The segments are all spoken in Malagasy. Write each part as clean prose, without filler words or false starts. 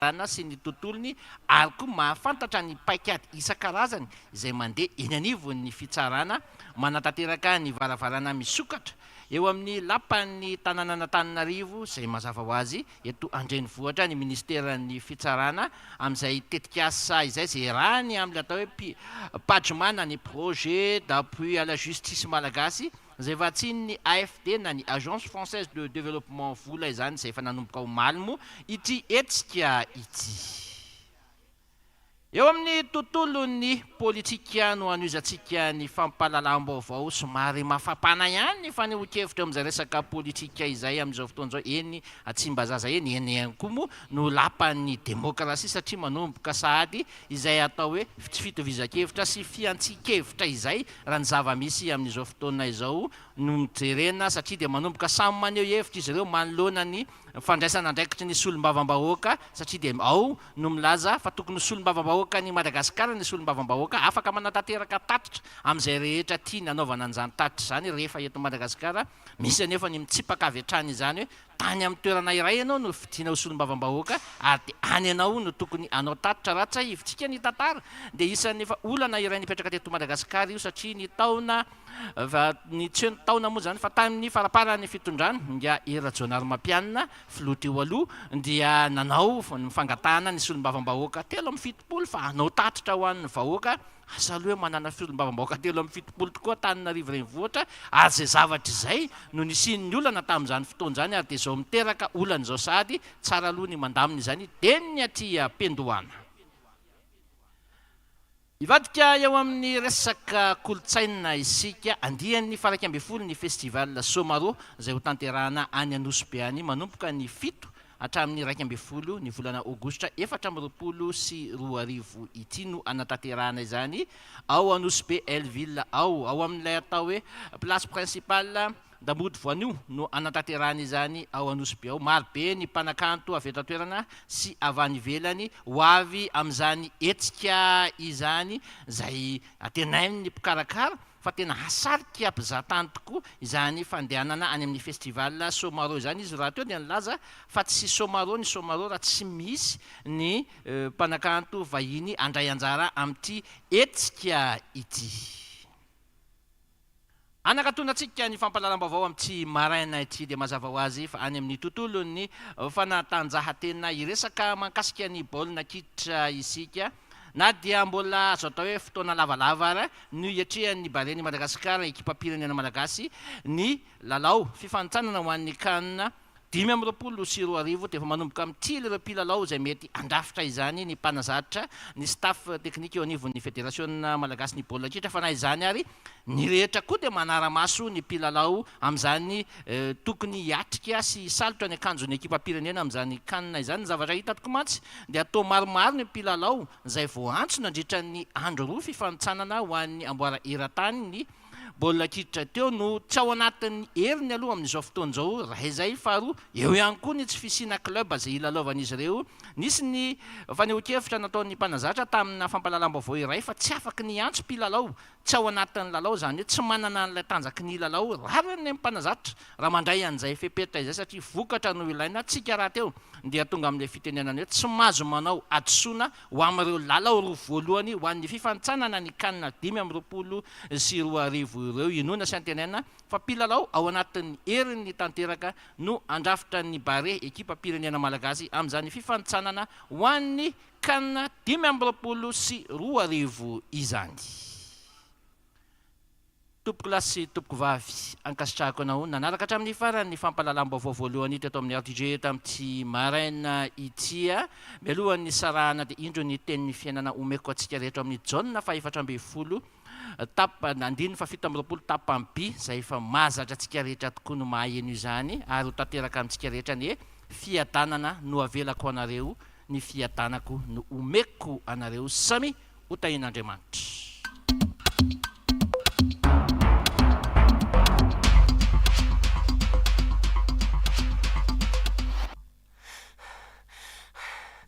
Fitsarana sy ny tontolony ary koa mahafantatra ny paikady isan-karazany izay mandeha eny anivon'ny fitsarana manatanteraka ny varavarana misokatra eo amin'ny lapan'ny tanànan'Antananarivo izay mazava ho azy eto an-drenivohitra ny minisiteran'ny fitsarana amin'izay tetikasa izay izay iarahany amin'ilay atao hoe PAJMA na ny Projet d'appui à la justice malagasy Izay vatsian'ny AFD na ny Agence Française de Développement vola izany izay efa nanomboka omaly moa ity hetsika ity. Eo amin'ny tontolon'ny politika no hanohizantsika ny fampahalalam-baovao somary mafapana ihany ny fanehoan-kevitra eo amin'izay resaka politika izay amin'izao fotoana izao eny Tsimbazaza eny, eny ihany koa moa no lapan'ny demokrasia satria manomboka sahady izay atao hoe tsy fitovizan-kevitra sy fihantsian-kevitra izay raha ny zava-misy amin'izao fotoana izao no jerena satria dia manomboka samy maneho hevitra izy ireo manoloana ny fandraisana andraikitry ny solombavambahoaka satria dia ao no milaza fa tokony ho solombavambahoakan'i Madagasikara ny solombavambahoaka afaka manatanteraka tatitra amin'izay rehetra tiany hanaovana an'izany tatitra izany rehefa eto Madagasikara misy anefa ny mitsipaka avy hatrany izany hoe Tany amin'ny toerana iray ianao no fidiana ho solombavambahoaka ary dia any ianao no tokony hanao tatitra. Raha tsiahivintsika ny tantara dia isan'ny efa olana iray nipetraka teto Madagasikara io satria ny taona ny tsy hoe ny taona moa izany fa tamin'ny faramparan'ny fitondrana ingahy Hery Rajaonarimampianina filoha teo aloha dia nanao ny fangatahana ny solombavambahoaka 73 fa hanao tatitra ho an'ny vahoaka Asa aloha hoe manana solombavambahoaka 73 tokoa Antananarivo renivohitra ary izay zavatra izay no nisian'ny olana tamin'izany fotoana izany ary dia izao miteraka olana izao sahady, tsara aloha ny mandamina izany dieny ny aty am-piandohana. Hivadika eo amin'ny resaka kolontsaina isika, andiany faha-11 ny festival Somaro izay hotanterahana any Anosibe any manomboka ny fito hatramin'ny 11 ny volana aogositra 2024 ity no hanatanterahana izany ao Anosibe El Ville ao. Ao amin'ilay atao hoe Place Principale Damody Voanio no hanatanterahana izany ao Anosibe ao. Maro be ny mpanakanto avy eto an-toerana sy avy any ivelany ho avy amin'izany hetsika izany izay antenain'ny mpikarakara fa tena hasarika mpizahatany tokoa izany fandehanana any amin'ny festival Somaro izany. Izy rahateo dia nilaza fa tsy Somaro ny Somaro raha tsy misy ny mpanakanto vahiny handray anjara amin'ity hetsika ity. Hanakatonantsika ny fampahalalam-baovao amin'ity maraina ity dia mazava ho azy fa any amin'ny tontolon'ny fanatanjahantena hiresaka mahakasika ny baolina kitra isika. Na dia mbola azo atao hoe fotoana lavalava ara no hiatrehan'ny Barea-n'i Madagasikara, ekipam-pirenena malagasy, ny lalao fifanintsanana ho an'ny Can 2025 dia efa manomboka mitily ireo mpilalao izay mety handrafitra izany ny mpanazatra, ny staff teknika eo anivon'ny Federasiona malagasin'ny baolina kitra fa na izany ary ny rehetra koa dia manara-maso ny mpilalao amin'izany tokony hiatrika sy hisalotra ny akanjon'ny ekipam-pirenena amin'izany Can izany. Ny zavatra hita tokoa mantsy dia toa maromaro ny mpilalao izay voaantso nandritra ny andro roa fifanintsanana ho an'ny amboara eran-tany ny baolina kitra teo no tsy ao anatin'ny heriny aloha amin'izao fotoana izao raha izay. Faharoa, eo ihany koa ny tsy fisiana club izay hilalaovan'izy ireo. Nisy ny fanehoan-kevitra nataon'ny mpanazatra tamina fampahalalam-baovao iray fa tsy afaky ny hiantso mpilalao Tsy ao anatin'ny lalao izany hoe tsy manana an'ilay tanjaky ny lalao, rariny ny mpanazatra raha mandray an'izay fepetra izay satria vokatra no ilaina, tsika rahateo dia tonga amin'ilay fitenenana hoe tsy mahazo manao hadisoana ho amin'ireo lalao roa voalohany ho an'ny fifanintsanana ny can 2025 ireo, inoana sy antenaina fa mpilalao ao anatin'ny heriny tanteraka no handrafitra ny Barea ekipam-pirenena malagasy amin'izany fifanintsanana ho an'ny Can 2025 izany. Tompokolahy sy tompokovavy, ankasitrahako anao nanaraka hatramin'ny farany ny fampahalalam-baovao voalohany teto amin'ny RDJ tamin'ity maraina ity. Mialohan'ny nisarahana dia indro ny tenin'ny fiainana omeko antsika rehetra ao amin'ny Jaona faha 14 tap andininy faha 27 tapany by izay efa mahazatra antsika rehetra tokoa no mahaheno izany ary ho tanteraka amintsika rehetra anie fiadanana no avelako anareo Ny fiadanako no omeko anareo samy ho tahin'Andriamanitra.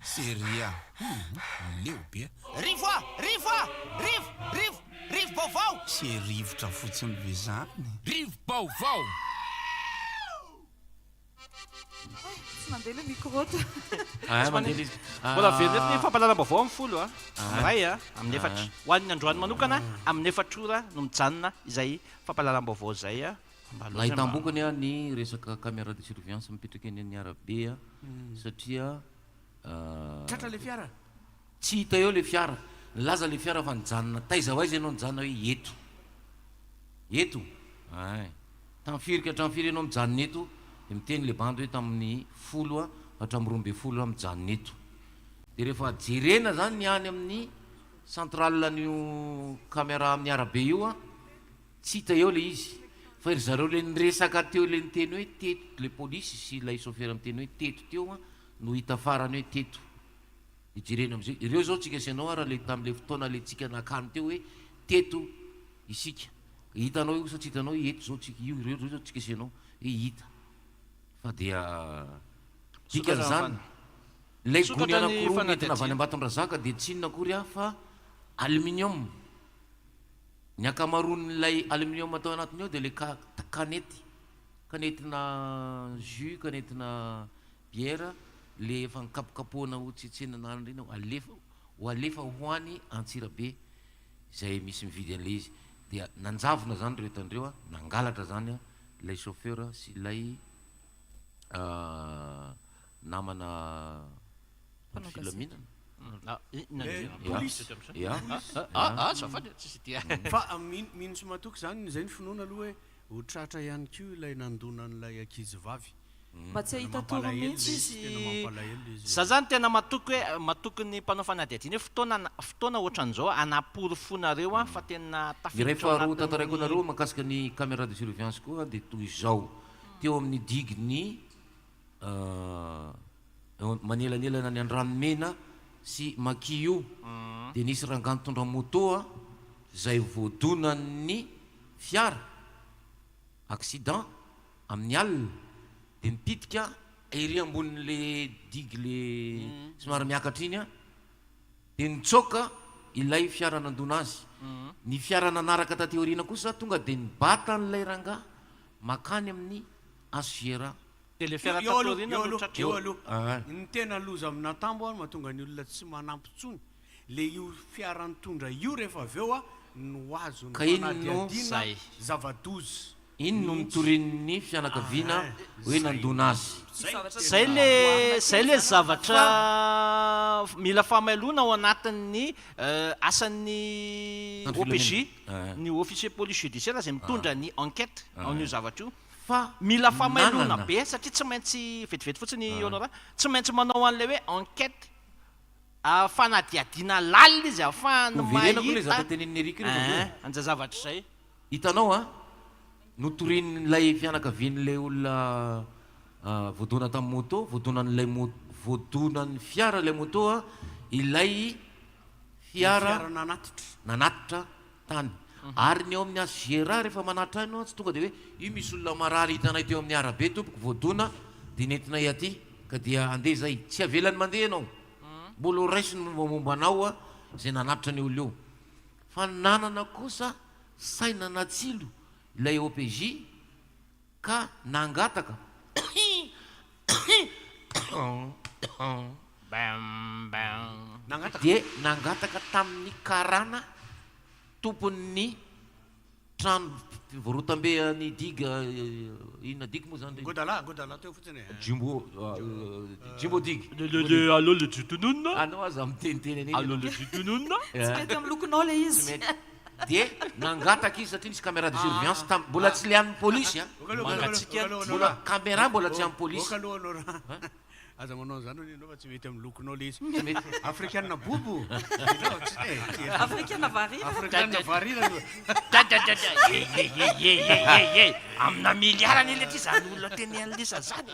Seria humm leo be a. Rivo a! Rivo a! Rivo! Rivo! Rivo-baovao! Tsy rivotra fotsiny ve zany? Rivo-baovao! mandeha le micro to. Ah, mandeha le izy. Mbola averina eto ny fampahalalam-baovao amin'ny 10 a, Ah. 1 a, amin'ny 4. Ah. Ho an'ny androany manokana, amin'ny 4 ora no mijanona izay fampahalalam-baovao izay a. Mba loatra mba. Nahitam-bokany a ny resaka caméra de surveillance mipetraka eny amin'ny arabe a, satria Tratra le fiara? Tsy hita eo le fiara. Nilaza le fiara fa nijanona taiza ho aiza ianao nijanona hoe eto. Eto? Ay. Tamin'ny firy ka hatramin'ny firy ianao mijanona eto? Dia miteny le bandy hoe tamin'ny 10 hatramin'ny 12 aho mijanona eto. Dia rehefa jerena zany ny any amin'ny centrale an'io caméra amin'ny arabe io an, tsy hita eo le izy. Fa ry zareo le niresaka teo le niteny hoe teto, le polisy sy ilay chauffeur miteny hoe teto teo an, no hita farany hoe teto. Dia jerena amin'izay, ireo zao tsika sy ianao ara le tamin'le fotoana le tsika nakany teo hoe teto isika. Hitanao io sa tsy hitanao hoe eto zao tsika, io ireo zao tsika sy ianao hoe hita. Fa dia dikan'izany, ilay gony Misokatra ny anankiroa nentina avy any fanadihadiana. Ambatondrazaka dia tsy inona akory aho fa aluminium. Ny ankamaroan'ilay aluminium tao anatiny ao dia ilay kanety, kanetina jus, kanetina bière, le efa nikapokapohana ho tsetsenana any ireny ho alefa ho alefa ho any Antsirabe izay misy mividy an'ilay izy. Dia nanjavona izany ireo entana ireo, nangalatra izany ilay chauffeur sy ilay namana Mpanao gazety. filaminana. Polisy. Ya. Azafady, tsisy dia. Fa mino mino sy matoky izany, izay ny finoana aloha hoe ho tratra ihany koa ilay nandona an'ilay ankizy vavy. Mba tsy Tena hahita toro mampalahelo mihitsy ilay izy, tena izy. mampalahelo ilay izy. Za zany tena matoky hoe matoky ny mpanao fanadihadiana hoe fotoana fotoana ohatran'izao hanaporofoanareo an fa tena Ny iray tafiditra ao faharoa tantaraiko anatin'ny. anareo mahakasika ny caméra de surveillance koa dia toy izao, teo amin'ny digue ny eo manelanelana ny Andranomena sy Maki io dia nisy rangahy nitondra moto izay voadonan'ny fiara, accident, amin'ny alina dia mipitika ery ambonin'le digue le somary miakatra iny dia nitsoaka ilay fiara nandona azy. Ny fiara nanaraka taty aoriana kosa tonga dia nibata an'ilay rangahy makany amin'ny HGRA. Dia le fiara Eo tato aloha, aoriana eo no aloha, tratra. eo aloha. Ah. Ny tena loza amin'Antambo ary mahatonga ny olona tsy manampy intsony, le io fiara nitondra io rehefa avy eo no azon'ny Ka iny no fanadihadiana Zay. zava-doza Iny no mihitsy. notorian'ny fianakaviana Ah, hoe zay. nandona azy. Zay no Zay tena le Oharina zay kely le zany zavatra mila fahamailoana ao anatin'ny asan'ny Mpitandro OPJ, filaminana. ny officier police judiciaire izay mitondra ny enquête amin'io zavatra io. Fa Mila fahamailoana nanana. be satria tsy maintsy, vetivety fotsiny Honora, tsy maintsy manao an'ilay hoe enquête, fanadihadiana lalina izy ahafahany Hoverenako ilay mahita zavatra tenenin'i Eric rehefa avy eo. an'izay zavatra izay. Hitanao an, notorian'ilay fianakavian'ilay olona voadona tamin'ny moto, voadonan'ilay mo- voadonan'ny fiara ilay moto an, ilay fiara Fiara nanatitra. nanatitra tany. Ary ny ao amin'ny HGRA rehefa manatitra ahy ianao tsy tonga dia hoe io misy olona marary hitanay teo amin'ny arabe tompoko voadona dia nentinay aty ka dia andeha izay. Tsy avelany mandeha ianao. Mbola ho raisiny ny mombamomba anao izay nanatitra an'io olona io. Fa nanana kosa saina natsilo ilay OPJ ka nangataka dia nangataka tamin'ny karana tompon'ny trano fivarotam-be any digue inona digue moa zany Godala, Godala teo fotsiny e. Jumbo Jumbo digue. Allo le jitonona. Anao aza miteniteny an'iny. Allo le jitonona. Tsy mety amin'ny lokonao ilay Tsy izy. mety. Dia nangataka izy satria nisy caméra de surveillance tam mbola tsy le an'ny polisy an. Mangatsiaka. Mbola caméra mbola tsy an'ny polisy. Oka aloha anao raha. Aza manao an'izany hono ianao fa tsy mety amin'ny lokonao ilay izy. Tsy mety. Afrikana bobo. Afrikana varira. Afrikana varira. Ye ye ye ye ye ye ye. Amina milliard anie letry izany olona tenenin'lisa zany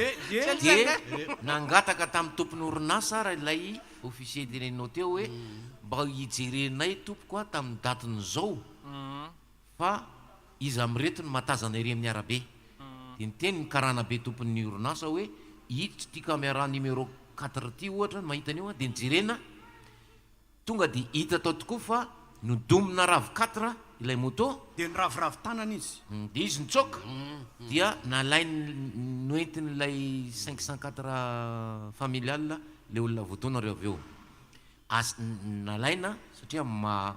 e. Dia nangataka tamin'ny tompon'ny orinasa ary ilay officier teneninao teo hoe mba hijerenay tompoko a tamin'ny datin'izao fa iza amin'ireto no mahatazana ery amin'ny arabe. Dia niteny ny karana be tompon'ny orinasa hoe hiditra ity caméra numéro quatre ity ohatra no mahita an'io dia nijerena tonga dia hita tao tokoa fa nodomina rav quatre. ilay moto. Dia niraviravy tanana izy. Dia izy nitsoaka, dia nalainy noentin'ilay 504 familial ilay olona voadona ireo avy eo. As, nalaina satria amin'ny maha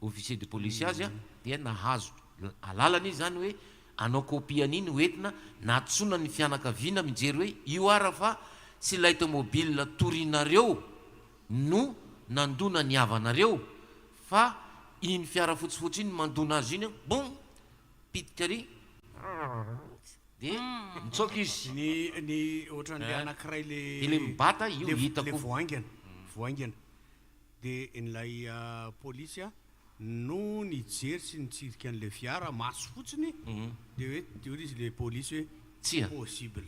officier de police azy dia nahazo alalana izy izany hoe hanao copie an'iny hoentina nantsoina ny fianakaviana mijery hoe io ara fa tsy ilay tomobile torinareo no nandona ny havanareo fa iny fiara fotsifotsy iny mandona azy iny boum pitika ary dia mitsoaka izy. Ny ny ohatran'le anankiray le Dia le mibata io le hitako. le vao haingana vao haingana dia ilay polisy no nijery sy nitsirika an'ilay fiara maso fotsiny dia hoe dia hoy izy le polisy hoe Tsia. possible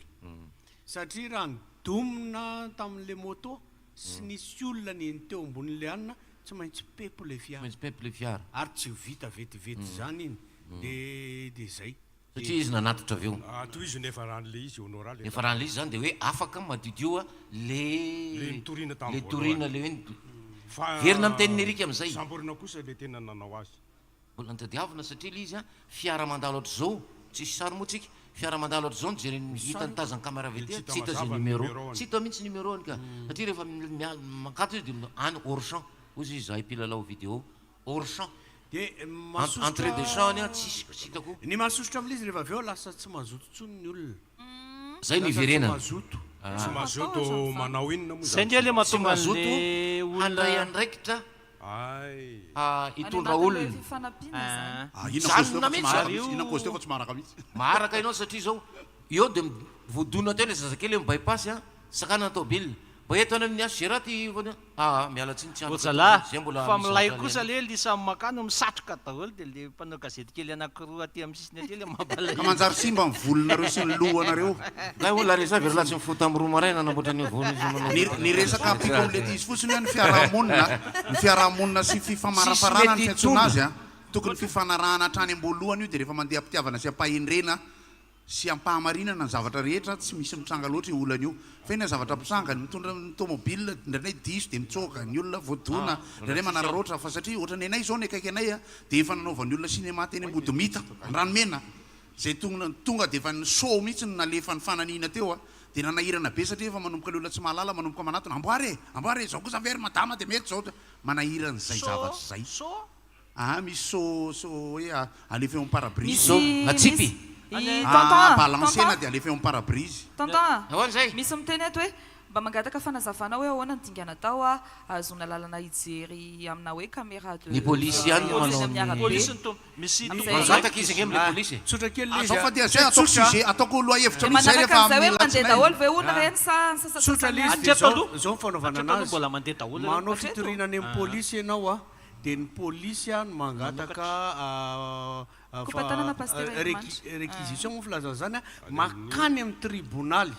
satria raha nidomina tamin'ilay moto sy nisy olona neny teo ambonin'ilay anona tsy maintsy pepo ilay Tsy fiara maintsy pepo ilay fiara. ary tsy ho vita vetivety izany iny dia dia izay. Satria izy nanatitra avy eo. Ah, tohizo ny niafaran'ilay izy honorable. Niafaran'ilay izy izany dia hoe afaka madiodio a le Le nitoriana tamin'ny le torina voalohany. le hoe Fa Verina amin'ny tenin'i Eric amin'izay. Samborina kosa le tena nanao azy. Mbola notadiavina satria ilay izy a fiara mandalo ohatr'izao, tsisy sary moa tsika, fiara mandalo ohatr'izao no jerena hita ny tazan'ny camera avy aty a, tsy hita izay numéro, tsy hita mihitsy numéro-ny ka, satria rehefa miala mankato izy dia any hors champ, hoy izy izahay mpilalao vidéo Hors champ. Dia mahasosotra. Entrée de champ ny ahy tsisy tsy hitako. Ny mahasosotra amin'ilay izy rehefa avy eo lasa tsy mazoto intsony ny olona. Zay no Lasa tsy iverenana. mazoto. Tsy mazoto manao inona moa Zay zany nge le tsy Tsy mahatonga mazoto an'le olona handray andraikitra Ay. hitondra olona. Fifanampiana izany. Ah, inona cause teo Mijanona fa tsy mihitsy maharaka ary mihitsy, inona cause teo io. fa tsy maharaka mihitsy. Maharaka ianao satria zao eo dia voadona teo ilay zazakely eo amin'ny bypass a, sakana ny tôbila. Mba eto any amin'ny HG raha ty aa miala tsiny tsy Ô andro zalahy, zay mbola fa misy milay zavatra kosa aleha. le samy makany misatroka daholo de le mpanao gazety kely anakiroa aty amin'ny sisiny aty le Ka mampalahelo. manjary simba ny volonareo sy ny lohanareo. Kay hono laresa very lahy tsy mifoha tamin'ny roa maraina nanamboatra an'io volo izy manao Ny ny resaka ampiako amin'ilay ankizy fotsiny hoe ny fiarahamonina, ny fiarahamonina sy Tsisy fifamarafarana ny mety fiantsoana hitondra. azy an. Tokony fifanarahana hatrany am-boalohany io dia rehefa mandeha am-pitiavana sy am-pahendrena sy am-pahamarinana ny zavatra rehetra, tsy misy mitranga loatra io olana io. Fa inona zavatra mitranga? Ny mitondra ny tomobile indraindray diso dia mitsoaka, ny olona voadona, indraindray manararaotra fa satria ohatran'ny anay izao ny akaiky anay dia efa nanaovan'ny olona cinéma teny Ambodimita, Andranomena, izay tonga tonga dia efa ny show mihitsy no nalefa ny fananihina teo dia nanahirana be satria efa manomboka ilay olona tsy mahalala manomboka manatona, amboary e! amboary e! izao kosa ve ry madama dia mety izao, manahirana izay Show? zavatra izay. Show? Aa misy so so hoe alefa eo am para brise. So Misy atsipy. misy i Aa tonton a, balancena tonton dia alefa eo am para brise. Tonton a, Ahoana izay? misy miteny eto hoe mba mangataka fanazavana hoe ahoana ny dingana atao a ahazoana lalana hijery amina hoe caméra de Ny polisy ihany no surveillance manao eny amin'ny ny. arabe. Polisy ny tompo. Misy Amin'izay. Mangataka izy ange amin'ilay polisy e. Tsotra kely ilay izy Azao a. fa dia zay ataoko Tsotra. sujet, ataoko lohahevitra Dia mihitsy zay manaraka rehefa an'izay hoe amin'ny mandeha alatsinainy. daholo ve hono ireny sa ny Tsotra sasantsasany ilay izy ihany? dia Hatreto zao, aloha, zao ny fanaovana hatreto aloha anazy. mbola mandeha daholo ireo. Manao Hatreto. fitoriana any amin'ny polisy ianao a, dia ny polisy no mangataka Kopa-tanana Pasitera Herimanitra. réquisition moa filazana izany, makany amin'ny tribonaly.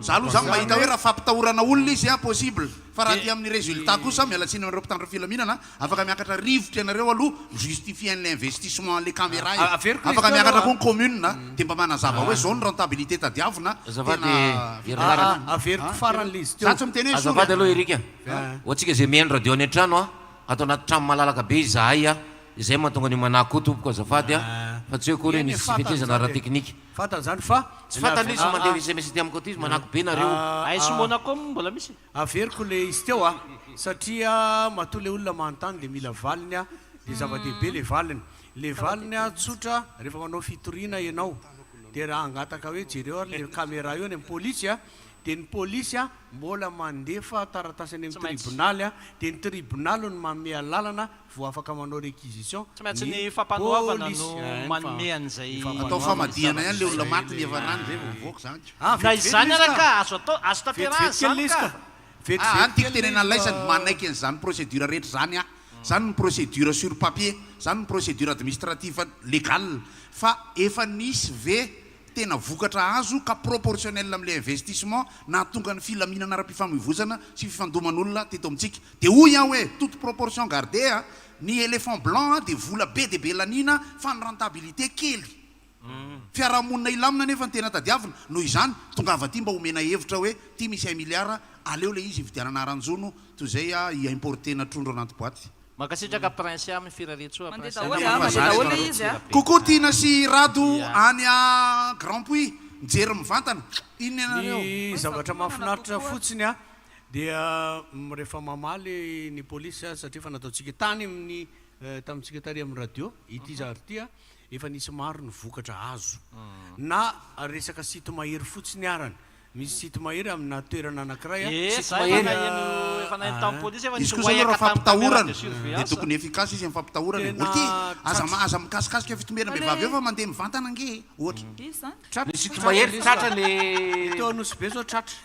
Za aloha zany mahita hoe raha fampitahorana olona izy an, possible, fa raha aty amin'ny résultat kosa, miala tsiny aminareo mpitandro filaminana, afaka miakatra rivotra ianareo aloha mi-justifier an'ilay investissement an'ilay caméra e, Averiko afaka izy teo miakatra aloha. koa ny commune dia mba manazava hoe zao ny rentabilité tadiavina, Azafady tena Herilaharana. Averiko farany ilay izy teo. Za tsy miteny hoe esory Azafady a. aloha Eric a. Ho antsika izay mihaino radio any an-trano a, ato anaty trano malalaka be izahay a, izay mahatonga an'io manahy koa tompoko azafady a, fa tsy hoe akory hoe Eny e, misy tsy fantany fetezana izany e. ara-teknika. Fantany izany fa. Tsy fantany izy mandeha sms aty amiko aty izy manako be nareo. AS Monaco moa mbola misy e. Averiko le izy teo a, satria matoa le olona manontany de mila valiny a, de zava-dehibe le valiny. Le valiny a tsotra, rehefa manao fitoriana ianao de raha hangataka hoe jereo ary le caméra io any amin'ny polisy a, de ny polisy a mbola mandefa taratasy any Tsy amin'ny maintsy. tribonaly a, de ny tribonaly no manome alalana vao afaka manao réquisition Tsy maintsy ny ny fampanoavana polisy. no Ein, fa manome an'izay ny Atao fampanoavana famadihana ihany le olona zay maty le ny efa-rany zay vao mivoaka zany ko. Ah, Na vetivety izany le izy ara ka. ka, azo atao, azo tanterahana Vetivety kely izany le izy ka. ka. Ah, Vetivety any tiako kely le tenenana izy laisany, fa. manaiky an'izany procédure rehetra zany aho. Zany ny procédure sur papier, zany ny procédure administrative légale. Fa efa nisy ve tena vokatra azo ka proportionnel amin'ilay investissement nahatonga ny filaminana ara-pifamoivoizana sy fifandoman'olona teto amintsika. Dia hoy aho hoe, toute proportion gardée a, ny éléphant blanc a dia vola be dia be laniana fa ny rentabilité kely. Fiarahamonina hilamina anefa no tena tadiavina, noho izany tongava aty mba omena hevitra hoe ty misy un milliard aleo ilay izy hividianana haranjono toy izay hi-importer-na trondro anaty boaty. Mankasitraka Prince amin'ny firariantsoa Mandeha Prince. daholo a, mandeha daholo ilay izy a. Coucou Tiana sy Rado any a Grand Puy mijery mivantana. Inona ianareo? Ny zavatra mahafinaritra fotsiny a dia rehefa mamaly ny polisy satria efa nataontsika tany amin'ny tamintsika tary amin'ny radio ity zavatra ity a efa nisy maro ny vokatra azo na resaka site mahery fotsiny arany misy site mahery amina toerana anankiray a Ee, Site za efa mahery. naheno efa naheno tamin'ny polisy efa Izy nisy kosa aloha raha wayaka tamin'ny caméra fampitahorana de dia surveillance. tokony efficace izy amin'ny fampitahorana e. Tena Olo ty aza tratra. aza mikasikasika fitomberam-behivavy eo fa mandeha mivantana ange e, ohatra. Izy zany. Tratra Ny site tratra mahery ilay izy tratra fa le teo Anosibe zao tratra.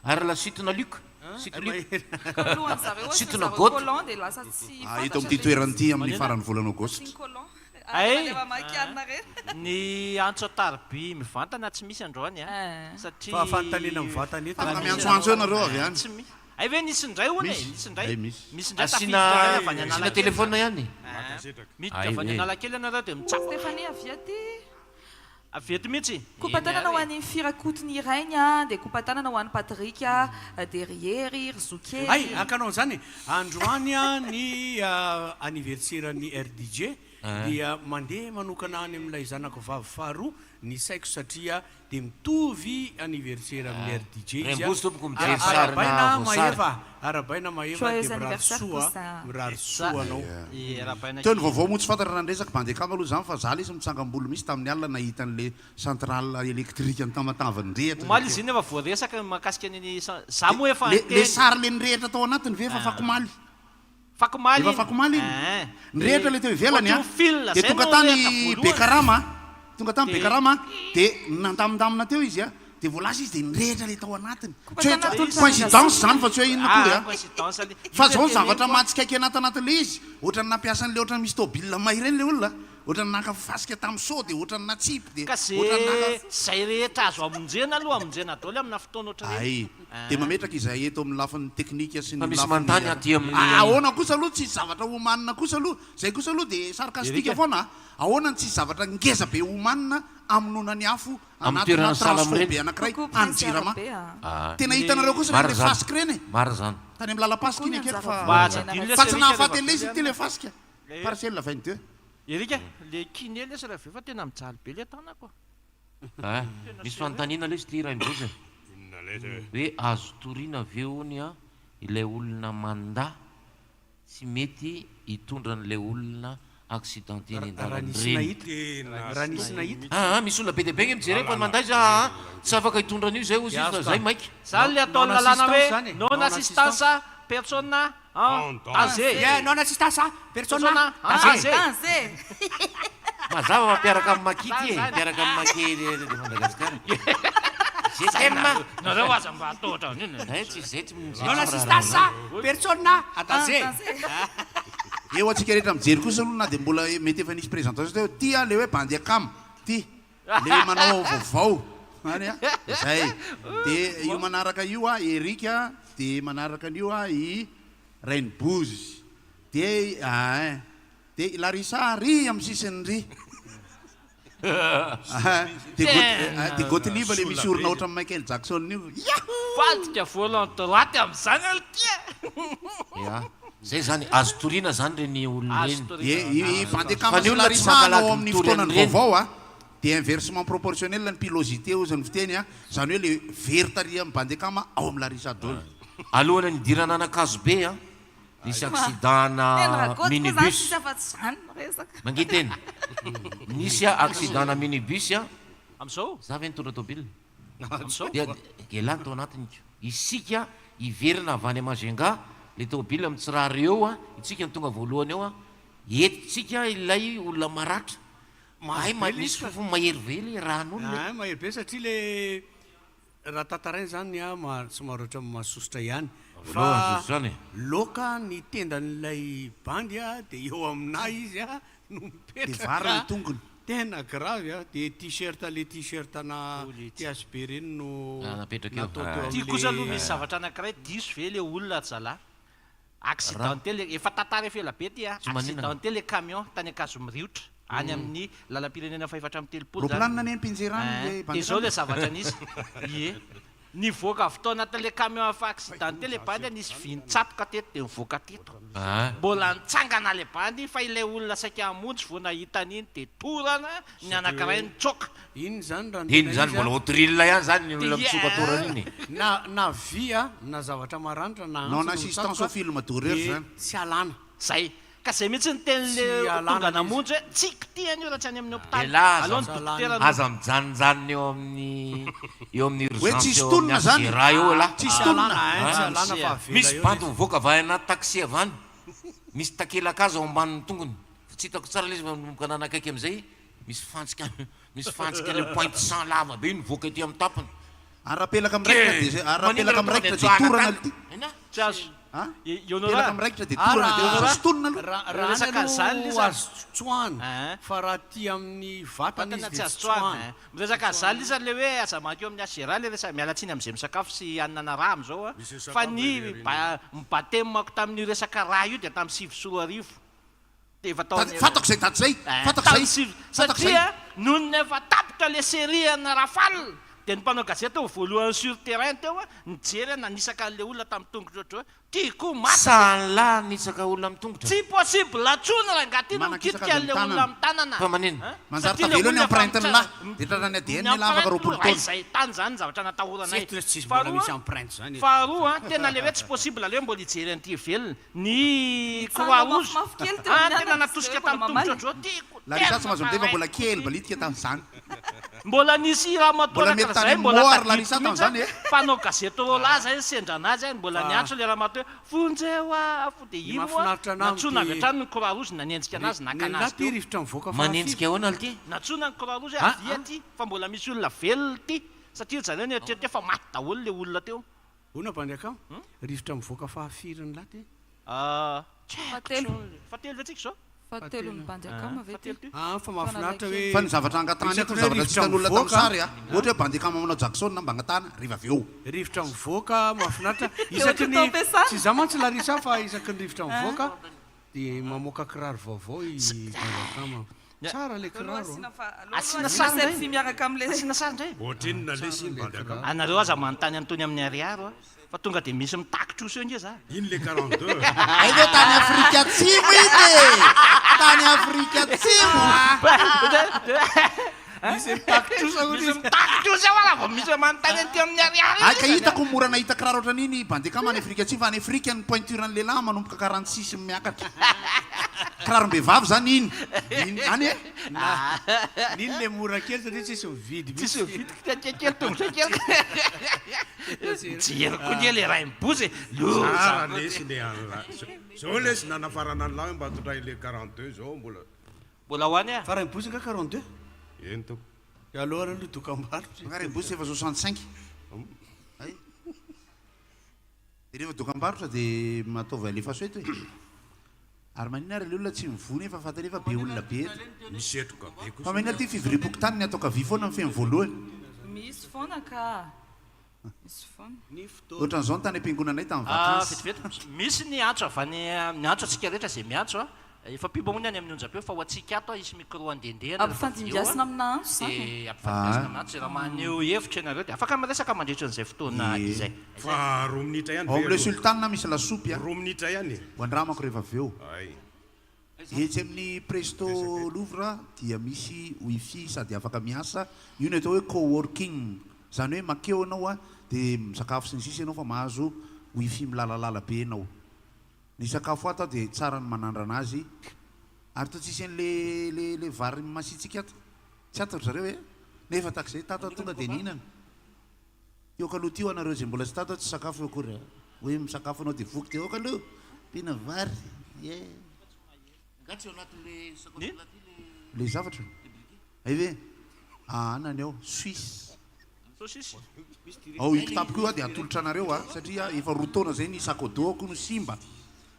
Ary la site na Luc. Site Luc. Mahery. Talohan'ny zareo Site asiana na zareo Goth. collant dia lasa tsy Ah, eto fantatra amin'ity ilay toerana izy. ity amin'ny Manina? faran'ny volana aogositra. Asiany collant. Ay. Ary efa mamaky anina ireny. Ny antso an-tariby mivantana tsy misy androany a, Eh. satria Fa fanontaniana mivantana eto Afaka no miantsoantso eo nareo avy any. tsy misy. Hay ve nisy indray hono e, Misy. nisy indray. Hay misy. Misy indray Asiana tafiditra indray avy any asiana Analakely téléphone zany. ihany. Mankasitraka. Miditra Hay avy any ve. Analakely ianareo dia mitsapa. Stéphanie avy aty. Avy eto mihitsy. Eny Kopatanana ho ary e. an'i Firakotony Irainy a, dia kopatanana ho an'i Patrick a, dia ry Hery, ry Zokely. Hay, hakanao an'izany e! Androany ny anniversaire-n'ny RDJ dia mandeha manokana any amin'ilay zanako vavy faharoa ny saiko satria dia mitovy anniversaire amin'ny RDJ izy a. Raimbozy tompoko mijery sarina Arahabaina voasary. Maeva, arahabaina Maeva Joyeux dia mirary anniversaire soa, cousin. mirary soa anao. Ie, arahabaina Teo ny kely. vaovao moa tsy fantatra raha ny resaka Bandekama aloha izany fa za lesy mitsangam-bolo mihitsy tamin'ny alina nahita an'le centrale électrique an'i Tamatave nirehitra Omaly le izy teo. iny efa voaresaka ny mahakasika an'iny za moa efa Le le niteny. sary le nirehitra tao anatiny ve efa afakomaly? Afakomaly Efa iny. afakomaly iny. Eeh. Nirehitra le teo ivelany Ohatry a. ny fil Dia zay tonga no tany nirehitra voalohany. Bekarama a. Tonga tany Dia. Bekarama dia nandamindamina teo izy a. Dia vao lasa izy dia nirehitra le tao anatiny. Koa Tsy hoe tena atolotra coïncidence zany fa tsy hoe inona akory Ah, a. coïncidence le. Fa Io zao le ny zavatra teneniko a. mahatsikaiky anaty anatin'le izy, ohatran'ny nampiasa an'le ohatran'ny misy tôbila may ireny le olona, ohatran'ny naka fasika tamin'ny seau dia ohatran'ny natsipy dia Ka ze ohatran'ny naka. zay rehetra azo amonjena aloha amonjena daholo amina fotoana ohatran'ireny. Hay, dia mametraka izay eto amin'ny lafiny teknika sy Fa ny misy lafiny manontany aty amin'ny. Ah, ahoana kosa aloha tsisy zavatra homanina kosa aloha, zay kosa aloha dia sarcastique Erika. foana a, ahoana no tsisy zavatra ngeza be homanina hamonoana ny afo Amin'ny anatina toerana sahala transfo amin'ireny. be anankiray Coucou any Prince Jirama. Rabe a. Ah. Tena hitanareo kosa ireny Marina le izany. fasika ireny e. Marina izany. Tany amin'ny lalam-pasika Coucou iny ny akeko anjara fa Mba aza volamena adino lesy fa tsy Erika nahafaty rehefa an'ilay izy avy ity le fasika. eo. Parcelle 22. Erika, le kiné lesy raha avy eo fa tena mijaly be le tanako a. Ah, misy fanontaniana lesy ity Rainibozy a. Inona lesy e? Hoe azo toriana ve hono a ilay olona mandà tsy mety hitondra an'ilay olona accidenté eny Raha an-dalana nisy ireny? nahita. Tena Raha nisy nahita. Aa misy olona be dia be nge mijery fa mandà izy aa tsy afaka hitondra an'io izay hozy Dia izy fa azo zay ka. maika. Zany le Non ataon'ny lalàna assistance hoe zany e. non Non assistance assistance. personne en En danger. danger. Yeah, non assistance personne Personne en danger. danger. Danger. Mazava fa mpiaraka amin'ny Maki Zany ity e, zany. mpiaraka amin'ny Maki de Madagascar. Je t'aime. Nareo aza mba atao ohatran'io. Zay tsy zay tsy zay Non tsy assistance miraharaha. personne en danger. Eo antsika rehetra mijery kosa aloha na dia mbola mety efa nisy présentation teo, ty a le hoe bandy akama, ty le hoe manao vaovao any a, zay. Dia io manaraka io a Eric a, dia manaraka an'io a i Rainibozy, dia ein, dia i Larissa ary amin'ny sisiny ry. Dia God, dia Gottlieb le misy orona ohatran'i Michael Jackson io. Yahoo! Fadika volant droite amin'izany aloha ty e! Ya, zay zany, azo toriana zany reny olona Azo ireny. toriana. Ye, i i Fa Vandekama ny sy olona tsy Larissa mankalaky anao amin'ny mitory fotoanan'ny an'ireny. vaovao a, dia inversement proportionnel ny pilosité hozy ny fiteny a, izany hoe le very tary amin'i Bandekama ao amin'i Larissa daholo. Alohan'ny nidirana an'Ankazobe a, Nisy accident Teny na ragoty koa zany minibus. tsisy afa-tsy zany no resaka. Mangihy teny. Nisy accident na minibus a. Amizao? Za ve nitondra tôbila? Amizao? Dia elah ny tao anatiny ko. Isika hiverina avy any Majunga, le tôbila mitsirara eo a, itsika no tonga voalohany eo a, entintsika ilay olona maratra. Hay Mahery be le misy izy ka. fofony mahery ve le ran'olona e? Hay mahery be satria le Raha tantaraina izany an, somary ohatran'ny mahasosotra ihany fa loaka ny tendan'ilay bandy an, dia eo aminà izy an no Dia mipetraka vary ny tongony. Tena grave an, dia t-shirt le t-shirt ana THB ireny no Napetraka eo. natao teo Ty kosa aloha amin'le misy zavatra anankiray diso ve le olona ry zalahy? Accidenté le, efa tantara efa ela be ty a, Tsy maninona. accidenté le camion tany Ankazomiriotra, any amin'ny lalam-pirenena fahefatra amby telopolo zany. Roaplanina anie ny mpianjera any Ein, le de zao bandikana. le zavatra nisy, ie. Nivoaka avy tao anatin'ilay camion efa accidenté ilay bandy nisy vy nitsatoka teto dia nivoaka teto. Mbola nitsangana ilay bandy fa ilay olona saika hamonjy vao nahita an'iny dia torana ny anankiray nitsoaka. Inona izany raha ny Inona tena izany izy a? mbola ho thrill ihany izany ny olona Dia mitsoka torana iny e. Na na vy a, na zavatra maranitra na Non antsy no assistance mitsatoka au film d'horreur dia zany. tsy alana. Zay. Ka zay mihitsy ny tenin'le Tsy alana tonga ilay izy. namonjy hoe tsy kitihana io raha tsy any amin'ny hopitaly. Elah Aleo aza ny dokotera no. aza mijanonjanona eo amin'ny eo amin'ny Hoe urgence tsisy eo amin'ny tonona zany. HGRA eo elah. Tsisy Tsy tonona. alana ein, tsy Ah. alana fa avela Misy eo ilay bandy izy. mivoaka avy any anaty taxi avy any. Misy takelakazo ao ambanin'ny tongony. Fa tsy hitako tsara ilay izy fa manomboka nanakaiky amin'izay misy fantsika misy fantsika ilay pointe sang lava be io nivoaka ety amin'ny tampony. Ary raha pelaka miraikitra dia ary raha Maninona pelaka raha tonga dia miraikitra dia tsoahana torana tany? ity. Inona? Tsy azo. A? I Honora. Pelaka miraikitra dia Ah, torana dia raha azo sintonina aloha. raha raha any Resaka an'izany aloha lisa. azo tsoahana Ein. fa raha aty amin'ny vatana Vatana izy tsy dia azo tsy tsoahana tsoahana. ein. Miresaka an'izany lisa le hoe aza mankeo amin'ny HGRA le resaka, miala tsiny amin'izay misakafo sy hanana rà amin'izao a, Misy fa sakafo ny ery aoriana. ba- ny baptême-ko tamin'io resaka rà io dia tamin'ny 2009. Dia efa tao Tady, fantako izay daty izay, Eh, fantako tamin'ny izay, sivy, fantako izay. satria nony efa tapitra le série ana Rafale, dia ny mpanao gazety teo voalohany sur terrain teo nijery nanisaka an'le olona tamin'ny tongotra ohatry hoe ty koa maty. Sahan'lah hanitsaka olona amin'ny tongotra. Tsy possible tsony rangaha ty no Manakisaka mikitika azy an'le amin'ny olona tanana. amin'ny tanana. Fa manina? Hein? Manjary Satria le tavela eo ny olona efa empreinte-n'lah. mitsara- Dia tratran'ny ADN ny elah afaka empreinte 20 aloha, ay taona. zay tany zany ny zavatra natahoranay. Tsy eto tsisy mbola Faharoa, misy empreinte zany eto. faharoa tena le hoe tsy possible le hoe mbola hijery an'ity velona. Ny croix Nitsangana rouge mafimafy kely teo ah amin'ny tena anana natosika izy ireo tamin'ny mbola tongotra mamaly. ohatr'izao tiako Larissa tena tsy mahazo miteny fa mbola raikitra kely balitika tamin'izany. Mbola nisy ramatoa Mbola mety tany anankiray amin'ny mbola Moa ary tadidiko Larissa mihitsy tamin'izany e. mpanao gazety roalahy zay sendra anazy a, mbola niantso le ramatoa hoe vonjeo ah fo dia Ny iny moa mahafinaritra anah nantsoina avy amin'ity hatrany ny croix rouge nanenjika anazy naka Nenlah anazy ty teo. rivotra mivoaka fahafiry. Manenjika ahoana lty? Nantsoina ny croix rouge hoe Ah avia ah. aty fa mbola misy olona velona ity satria ry zareo nieritreritra hoe fa maty daholo le olona teo. Hono Bandiakama, rivotra mivoaka fahafiry ny lahy ty? Ah, tsy haiko Fahatelo. intsony. Fahatelo ve tsika izao? Fahatelon'ny Bandiakama ve ty? Fahatelo ty? Ah, fa mahafinaritra hoe Fa ny zavatra angatahana isaky eto, ny ny hoe zavatra tsy rivotra hitan'olona tamin'ny mivoaka, sary a. Ohatra hoe Bandiakama manao Jackson mba angatahana rehefa avy eo. rivotra mivoaka mahafinaritra, Dia isaky ohatry ny ny, tao am-piasana. tsy izaho mantsy Larissa fa isaky ny rivotra mivoaka dia mamoaka kiraro vaovao i Bandiakama. Tsara ilay Aleo aloha kiraro asiana an. fa aleo aloha Asiana asiana sary indray. selfie miaraka amin'ilay. Asiana sary indray. Ohatrinona lesy iny Bandiakama? Anareo aza manontany an'itony amin'ny ariary a, fa tonga dia misy mitaky trosa eo nge za. Iny le 42. Hay ve tany Afrika Atsimo iny e! Tany Afrika Atsimo! Misy mitaky trosa hono Misy izy. mitaky trosa eo raha vao misy manontany an'ity amin'ny ariary Hay ka hitako mora nahita kiraro ohatran'iny i Bandekama any Afrika Atsimo fa any Afrika ny pointure ny lehilahy manomboka 46 miakatra. Kirarom-behivavy zany iny. Iny any e. Na iny le mora kely satria tsisy mividy Tsisy mihitsy. mividy kely tongotra kely. Mijery koa nge le raim-bozy e. Loza Tsara koa ty. lesy le an'la. Zao lesy nanafarana an'la hoe mba tondray le 42 zao mbola. Mbola ho any ah. Fa raim-bozy nga 42? Eny tompoko. Aleo ary aloha dokam-barotra e. Nga raim-bozy efa 65. Hay. Dia rehefa dokam-barotra dia ataovy alefaso eto e. Ary maninona ary ilay olona tsy mivoa nefa fantany fa be olona be eto. Misy setroka be kosa. Fa maninona ity fivoriam-pokontany ny ataoko havia foana ny feno voalohany. Misy foana ka. Misy foana. Ny fotoana. Ohatran'izao ny tany am-piangonanay tamin'ny Ah, vakansy. vetivety, misy ny antso avy any, miantso antsika rehetra izay miantso a. Efa pub moa ny any amin'ny onjam-peo fa ho antsika ato hisy micro handehandehana rehefa avy eo a. Ampifandimbiasina amina antso izany e. Dia ampifandimbiasina amina antso, raha maneho hevitra ianareo dia afaka miresaka mandritra an'izay fotoana Ie. izay. Fa roa minitra ihany Ao ve amin'ilay aloha? Sultan misy lasopy a. Roa minitra ihany e. Ho andramako rehefa avy eo. Ay. Etsy amin'ny Presto Louvre dia misy wifi sady afaka miasa, io no atao hoe co-working, izany hoe makeo ianao a, dia misakafo sy ny sisa ianao fa mahazo wifi milalalala be ianao. Ny sakafo ato dia tsara ny manandrana azy, ary toa tsisy an'le le le vary masiatsiaka ato, tsy ato ry zareo e, nefa tahak'izay tato aho tonga dia nihinana. Teo kaloha tio anareo izay mbola tsy tato tsy sakafo eo akory a! Hoe misakafo anao dia voky dia ao kaloha! Mpihina vary eh! Nga tsy ao anatin'le sakotra laty le Le zavatra? Hay ve? Aana ny ao Suisse. Saucisse. Ao io kitapoko io aho dia atolotra anareo a! Satria efa roa taona izay ny sac au dos-ko no simba.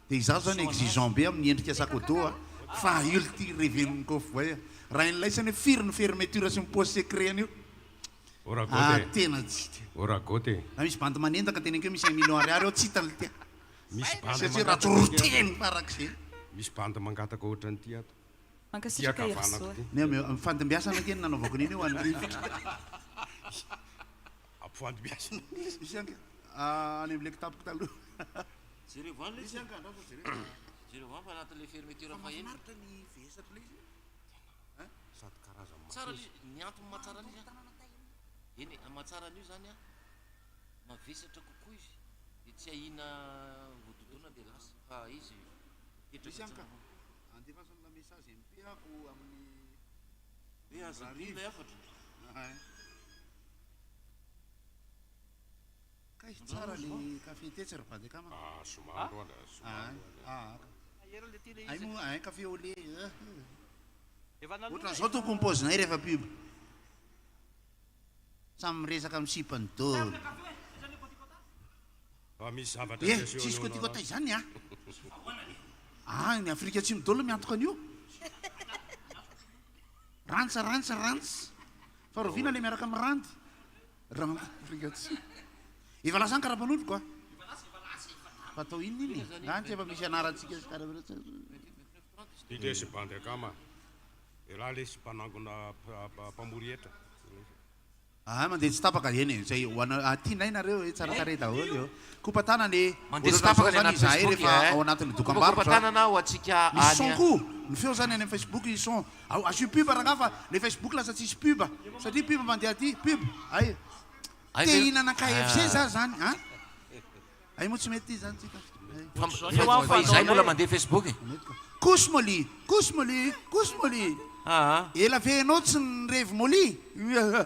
Dia izaho izany exigeant be amin'ny endrika sac au dos a! Fa io ity reven'ny cowboy a! Raha inlaisany hoe firy ny fermeture sy ny poche secret an'io? Ah tena tsy de. Oragote e. Raha misy bandy manendaka teneniko hoe misy un million ariary ao tsy hitany lty a. Misy bandy Satria ratsy mangataka rotehiny farak'izay. Misy bandy mangataka ohatran'ity ato. Mankasitraka Ity Herisoa. ankavanako ity. Ny am- fandimbiasana ange no nanaovako an'iny ho an'i Rivotra. Ampifandibiasina. Misy ange any amin'ilay kitapoko taloha. Jereo any Misy ange andraso jereo. Jereo any fa anatin'ilay fermeture Fa fahenina. mahafinaritra ny vesatra ilay izy. Hein? Sady karazany Tsara masesa. le ny antony mahatsara an'izy an. Eny e, mahatsara an'io zany an, mavesatra kokoa izy dia tsy ahiana voadodona dia lasa fa izy mipetraka Misy anka. tsara foana. Andefaso an'ilay message MP ako amin'ny Hoe aza adino ilay hafatra. Hein. Kay tsara le café tetsy ry bandy akama. Ah, somary aloha, somary aloha. Ah, Mahery le ty le Ay izy. moa un café au lait. eh. Efa naloa Ohatran'izao tokony paozinay rehefa pub. Samy miresaka amin'ny sipany daholo. Fa misy zavatra Eh, tsy tsisy asehonao kotikota anah. izany ah. Ah, ny Afrika Atsimo daholo miantoka an'io. Rantsa, rantsa, rantsa. Fa rahoviana le miaraka amin'ny randy? Randy Afrika Atsimo. Efa lasa any karapanondroko ah. Fa atao inona iny e? Any tsy efa misy anarantsika sy karapanondro. Ty lesy bandy akama. Elah lesy mpanangona mpamory hetra. Ah, mandeha tsy tapaka eny e. Zay ho ana ah, tianay nareo e, tsara tarehy daholo eo. Kopa-tanana e. Mandeha tsy Ohatran'izao tapaka ny zany anaty izahay Facebook rehefa e. ao anatin'ny dokam-barotra. Kopa-tanana ho antsika Misy son any a. koa. Ny feo zany any amin'ny Facebook ny son. Ao asio pub rangaha fa le Facebook lasa tsisy pub. Satria pub mandeha aty, pub. Ay. Ay Te ve- hihinana KFC Ah. za zany, an? Ay moa tsy mety ty zany tsika. Fa fa izahay mbola mandeha Facebook e. Kosy Molly, kosy Molly, kosy Molly. Aa. Ela ve ianao tsy nirevy Molly?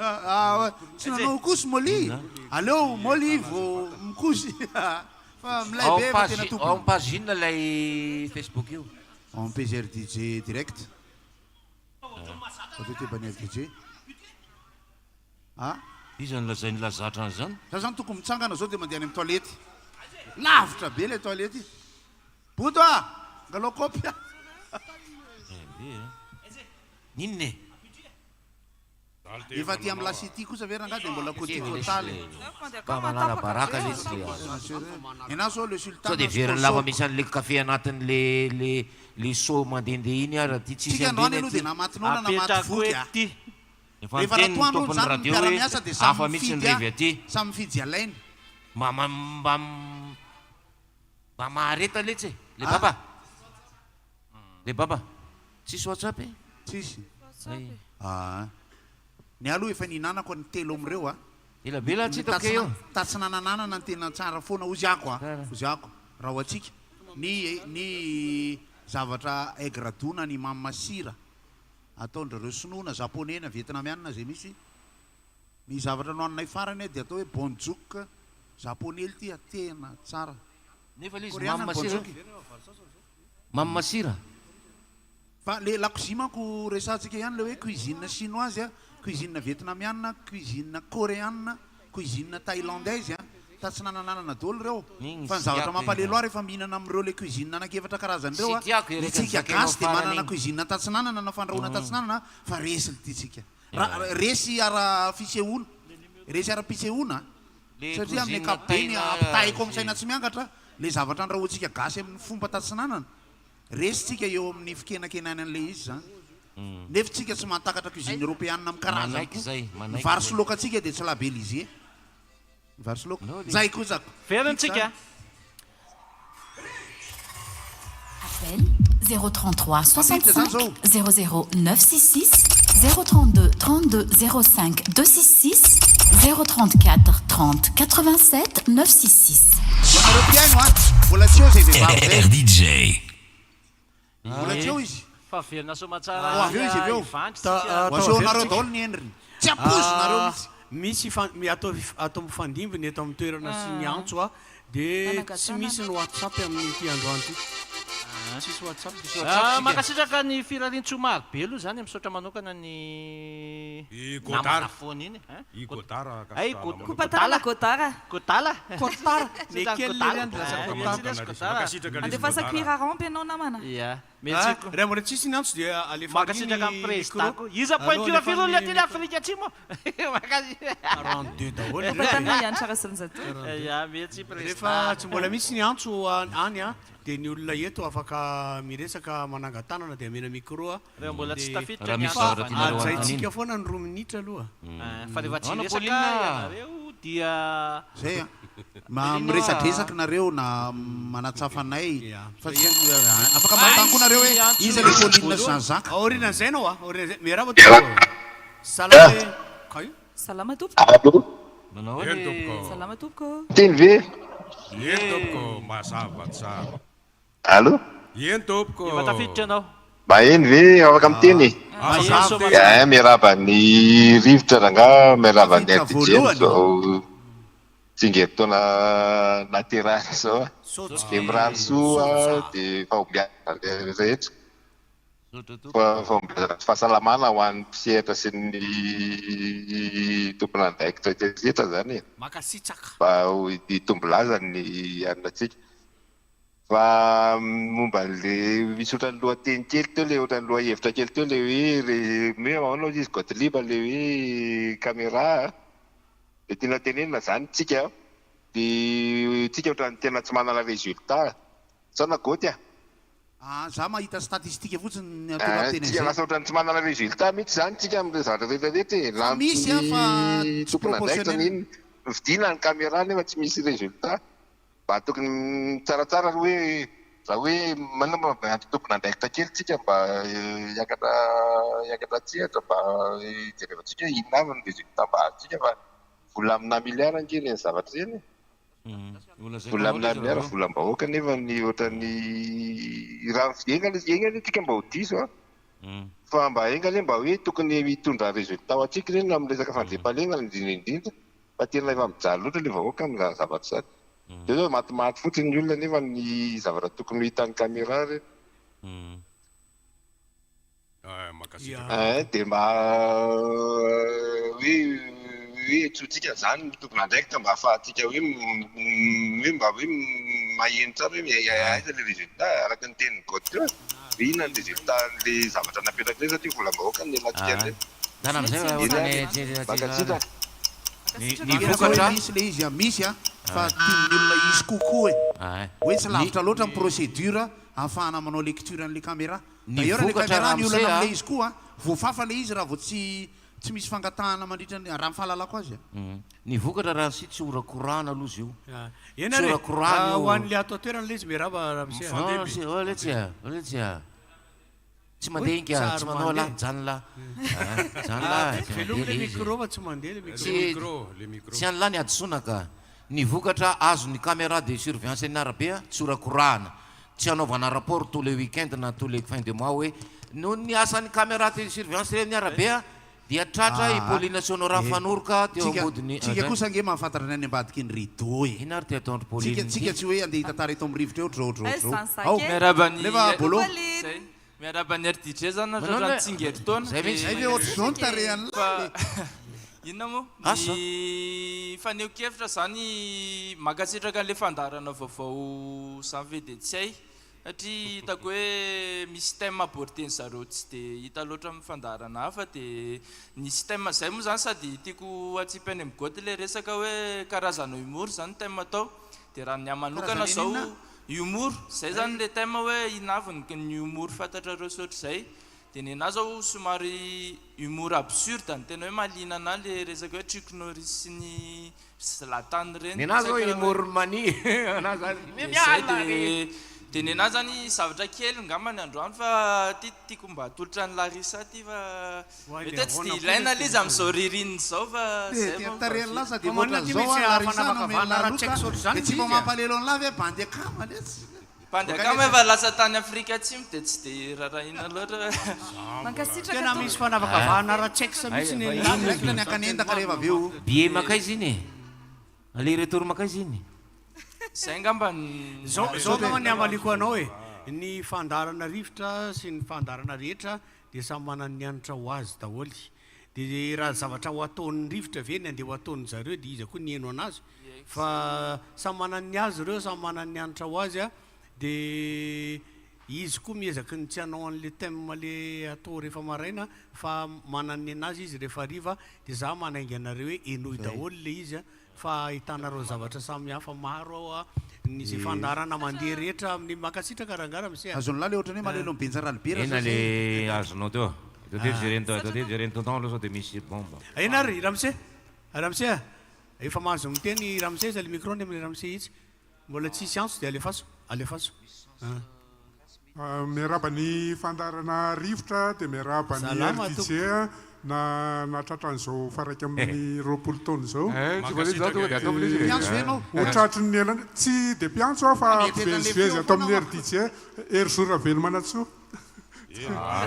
Ah, tsy nanao kosy Molly? Aleo Molly vao mikosy. Fa milay Ao be fa tena page tompony. ao page inona ilay Facebook io? Ao amin'ny page RDJ direct. Atao tebany RDJ. Ah. Iza no lazain'i Lazatra an'izany? Za zany tokony mitsangana zao de mandeha any amin'ny toilette. Lavitra be ilay toilette. Bodo ah! Angalao kaopy ah! Be a! N'inona e? Efa aty amin'ny La City kosa ve rangahy dia mbola côti-côtale e? Mba manala baraka lesy le azo. Enao zao le sultan Sao dia verin'ny lava misy an'le kafe anatin'le le le seau mandehandeha iny ary aty tsisy Tsika androany an'ireny aloha dia aty. na maty noana na maty voky ah! Efa Rehefa niteny ny ratoandro hono tompon'ny zany ny radio hoe mpiara-miasa dia samy hafa mihitsy ny mifidy revy aty. samy mifidy alainy. Mba mba mba mba mahareta letsy e! Le Ah. baba! Le baba! Tsisy WhatsApp e? Tsisy. Ay. Ah. Ny ahy aloha efa nihinanako ny telo amin'ireo a. Ela be lahy tsy hitako kay eo. Tatsinananana no tena tsara foana hozy ako a. Hozy ako. Raha ho antsika. Ny ny zavatra aigre doux na ny mamy masira ataon-drareo sinoa na japonais na vietnamiana izay misy. Ny zavatra nohaninay farany dia atao hoe bonjook japonais ity a, tena tsara. Nefa le izy Koreana mamy ny masira. bonjook. Mamy masira. Fa le lakozia manko resahantsika ihany le hoe cuisine chinoise a, cuisine vietnamiana, cuisine koreana, cuisine thailandaise a, tatsinanananana daholo ireo. Igny Fa ny tsy zavatra tiako mampalelo igny. ahy rehefa mihinana amin'ireo le cuisine anankiefatra karazany ireo Tsy a, tiako ireka itsika zakainao gasy dia farany manana igny. cuisine tatsinanana na fandrahoana tatsinanana fa resy lty tsika. Ra, Ya. resy ara fisehoana. Resy ara pisehoana. Le Satria amin'ny cuisine ankapobeny thaï ampitahiko amin'ny na saina tsy miangatra le zavatra andrahoantsika gasy amin'ny fomba tatsinanana. Resy tsika eo amin'ny fikenakenana an'ilay izy zany. Nefa tsika tsy mahatakatra cuisine europeana amin'ny karazany Manaiky koa. zay, Ny manaiky vary zay. sy laoka antsika dia tsy labellisé. Ny vary sy laoka. Nao le Zay kosa. Verina tsika. Appel 033 Tafiditra zany 65 zao. 00 966 032 32 05 266 034 30 87 966. Ho anareo mpihaino a, mbola tsy eo izay vehivavy izay. RDJ. Mbola tsy eo izy. Fa velona soamatsara Ho avy eo izy avy eo. Ivandry Ta- tsika. ah, Ho asehonareo tao daholo ny endriny. Tsy ampoizinareo mihitsy. Misy fan- mi- atao atao mifandimby ny eto amin'ny toerana sy ny antso a, dia tsy misy ny WhatsApp amin'ity androany ity. Tsisy WhatsApp. Ah, mankasitraka ny firariantsoa maro be aloha zany, misaotra manokana ny I namana Godard. foana iny. Hein? I Godard Ay, ankasitrahana God- manokana. Kopatanana Godard. Godala. Kotara. Tsy zany Nekely Godala. lery any lasa Ah, Kotara. merci lesy Godard. Mankasitraka lesy Andefasako Godard. hira rampy ianao namana. Ia. Ah, Merci ko. Raha mbola tsisy ny antso dia alefa Mankasitraka ny amin'ny président micro. koa. Iza Aleo pointure alefa firy olona ny aty micro. Afrika Atsimo? Mankasi- 42 daholo ireo. Kopatanana Yanitra Rasolonjato. Ia, merci président. Rehefa tsy mbola misy ny antso an- any a, dia ny olona eto afaka miresaka manangan-tanana dia amena micro a. Rehefa mbola tsy Dia- tafiditra Raha ny misy antso zavatra avy tianareo any. Hajaintsika foana ny 2 minitra aloha. Ah, Fa rehefa tsy Ahoana, resaka Pauline? ianareo Dia. Zay a. Ma miresadresaka nareo na manatsafa anay fa tsy afaka manontany koa nareo hoe iza le Pauline sy Jean Jacques. Aorianan'izay ianao a, aorian'izay. Miarahaba tompoko. Salama e. Kay. Salama tompoko. Allo. Manao ahoana Eny e? tompoko. Salama tompoko. Teny ve? Eny tompoko, mazava tsara. Allo. Eny tompoko. Efa tafiditra ianao. Maheno ve? Afaka miteny e? Maheno Mazava. soamantsara. Eh, miarahaba ny rivotra rangaha, miarahaba ny Tafiditra RDJ voalohany. amin'izao tsingerin-taona naterahana izao a. Dia mirary soa dia fahombiazana rehetra. Fahombiazana sy fahasalamana ho an'ny mpisehatra sy ny tompon'andraikitra rehetra izany e. Mankasitraka. Mba ho hitombo laza ny anantsika. Fa momba an'le misy ohatran'ny lohateny kely teo le ohatran'ny lohahevitra kely teo le hoe re hoe ahoana hozy izy Gottlieb le hoe caméra a. Le tiana tenenina zany tsika de tsika ohatran'ny tena tsy manana résultat. Sao na Goty a? Ah, za mahita statistique fotsiny ny antoko Eh, miteny tsika an'izay. lasa ohatran'ny tsy manana résultat mihitsy zany tsika amin'ireo zavatra rehetra rehetra e. Fa misy an, fa Lany tsy tompon'andraikitra proportionnel. n'inona. Vidiana ny caméra nefa tsy misy résultat. Mba tokony tsaratsara aloha hoe raha hoe manana mba miandry tompon'andraikitra kely tsika mba hiakatra hiakatra an-tsehatra mba hijerevantsika hoe inona avy ny résultat mba azontsika fa vola amina milliard ange ireny zavatra ireny e. Vola amina milliard volam-bahoaka nefa ny ohatran'ny raha enga anie enga anie tsika mba ho diso an. Fa mba enga anie mba hoe tokony hitondra résultat ho antsika ireny amin'ny resaka fandriampahalemana indrindra indrindra fa tena efa mijaly loatra ilay vahoaka amin'izany zavatra izany. Dia hoe matimaty fotsiny ny olona nefa ny zavatra tokony ho hitan'ny caméra ireny. Eeh dia mba hoe hoe antsointsika izany ny tompon'andraikitra mba ahafahantsika hoe hoe mba hoe maheno tsara hoe aiza ilay résultat araka ny tenin'i God teo e. Hoe inona ny résultat an'ilay zavatra napetraka ireny satria volam-bahoaka no nialantsika an'ireny. Zany amizay Eny ohatrany ary, tsy mankasitraka. Ny Tena vokatra. hoe misy le izy a, misy a, fa tian'ny olona hisy kokoa e. Hoe tsy Ny lavitra loatra ny procédure ahafahana manao lecture an'le caméra. Ny D'ailleurs le vokatra caméra ny ramose olana a. am'le izy koa a, voafafa le izy raha vao tsy tsy misy fangatahana mandritra ny, raha ny fahalalako azy a. Ny vokatra ramose tsy horakorahana aloha izy io. Eny Tsy ary e, horakorahana io. ho an'le ato an-toerana le izy miarahaba ramose a. Non, c'est oh letsy a, oh letsy a. Tsy mandeha Oy, inga, tsary tsy manao mandeha. lahy, mijanona lahy. Ah, mijanona lahy, tsy Velomy mandeha le le izy. micro fa tsy mandeha le micro. Tsy Le micro, le micro. tsy an'lah ny hadisoana ka. Ny vokatra azon'ny caméra de surveillance eny arabe a, tsy horakorahana. Tsy hanaovana rapport tous les week-end na tous les fin de mois hoe noho ny asan'ny caméra de surveillance eny arabe a, dia tratra i Aa Pauline sy Honorat eh, Fanoroka teo tsika ambodin'ny tsika kosa ange mahafantatra ny any ambadiky ny rideau e. Inona ary ty ataon-dry Tsika Pauline tsika ity? tsy hoe andeha hitantara eto amin'ny rivotra eo drao drao Aiza drao. izany Ao, zaka e? Miarahaba ny Nefa Bolo. Pauline. Zay. Miarahaba ny RDJ zany Manao nahatratra ny ny tsingerin-taona. Zay mihitsy. Zay ve ohatr'izao ny tarehan'lah Fa le. inona moa? Asa. Ny fanehoan-kevitra zany mankasitraka an'ilay fandaharana vaovao zany ve dia tsy hay satria hitako hoe misy thème aborder-ny zareo tsy dia hita loatra amin'ny fandaharana hafa dia nisy thème zay moa zany sady tiako hatsipy any amin'ny goty ilay resaka hoe karazana humour zany thème atao dia raha ny ahy manokana Karazana zao inona? Humour, zay zany le thème hoe inona avy ny ny humour fantatrareo sy ohatr'izay, de nenah zao somary humour absurde no tena hoe mahaliana anah le resaka hoe Chuck Norris sy ny Zlatan ireny, Nenah tsy zao haiko raha hoe humour mania anah zany de zay miala de re. de nenah zany zavatra kely ngambany androany fa ty tiako mba atolotra an'i Larissa ty fa Oay mety le hoe tsy de ahoana koa ilaina le le izy amin'izao ririnina izao fa Dia zay dia vao mba tarehin'lah vita. sady Fa manina ty ohatran'izao misy ah Larissa no fanavakavahana omen'lah ara-tsaiko loka sy ohatr'izany dia tsy izy mba a. mampalelo an'lah ve bandy akama letsy. Bandy Boaka akama letsy. efa lasa tany Afrika Atsimo dia tsy dia rarahina loatra. Mankasitraka Tena misy tompoko. fanavakavahana ara-tsexe Ay, mihitsy ny fa an'lah inona Raikitra ny ankanendaka rehefa avy eo. Billet makaiza iny e? Aller retour makaiza iny? Zay angamba ny Zao zao angamba ny hamaliako anao e. Ny fandaharana rivotra sy ny fandaharana rehetra dia samy manana ny hanitra ho azy daholo. Dia raha zavatra ho ataon'ny rivotra ve ny andeha ho ataon'ny zareo dia iza koa ny heno anazy? Fa samy manana ny azy ireo, samy manana ny hanitra ho azy a. Dia izy koa miezaky ny tsy hanao an'le thème le atao rehefa maraina fa manana ny anazy izy rehefa hariva. Dia za manainga anareo hoe henoy daholo le izy a. Fa ahitanareo zavatra samy hafa maro ao a, ny izay fandaharana mandeha rehetra amin'ny mankasitraka rangahy ramose a. Azon'lah le ohatran'ny hoe malahelo an'i Benja Ralibera Inona zao zay. le azonao teo? Atao jereny atao jereny tonton aloha sao dia misy bomba. Eny ary ramose, ramose a. Efa mahazo miteny ramose aiza le micro ny amin'ilay ramose itsy. Mbola tsisy antso dia alefaso, alefaso. Ah. Miarahaba ny fandaharana Rivotra dia miarahaba ny Salama RDJ tompoko. na nahatratra an'izao faha 21 taona izao. Eh, tsy voalohany izao tonga dia ataovy ilay izy e. Mpiantso ve ianao? Ho tratry ny ela, tsy dia mpiantso aho fa Mieritreritra an'ilay mpivezivezy feo ato amin'ny foana aho. RDJ, Herizo Ravelomanantsoa.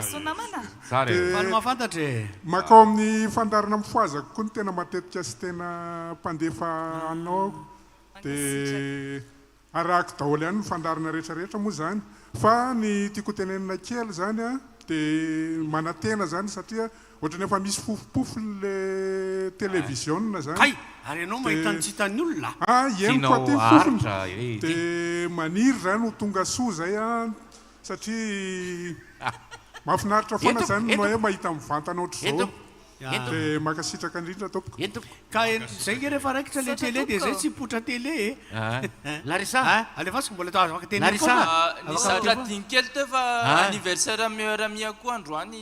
Soa namana. Tsara e. Faly mahafantatra e. Mankao amin'ny fandaharana mifohaza koa no tena matetika sy tena mpandefa anao aho. Dia arahako daholo ihany ny fandaharana rehetra rehetra moa izany. Fa ny tiako ho tenenina kely izany an, dia manantena izany satria ohatran'ny efa misy fofompofony ilay televiziona izany. Kay! Ary ianao mahita ny tsy hitan'ny olona? Ah, henoko aty Tianao ny fofony. haharitra e ity. Dia maniry izany ho tonga soa izay an, satria mahafinaritra foana Eto, izany ny eto. hoe mahita mivantana ohatr'izao. Eto, eto. Dia mankasitraka indrindra tompoko. Eto. Ka zay nge rehefa raikitra le Misaotra télé dia zay tompoko. tsy hipoitra télé e. Ah. Larissa. Ah, alefaso mbola to- afaka teneno Larissa. foana. Ah, Ny Afaka zavatra miteny foana. adino kely teo fa Ah. anniversaire meilleur ami koa androany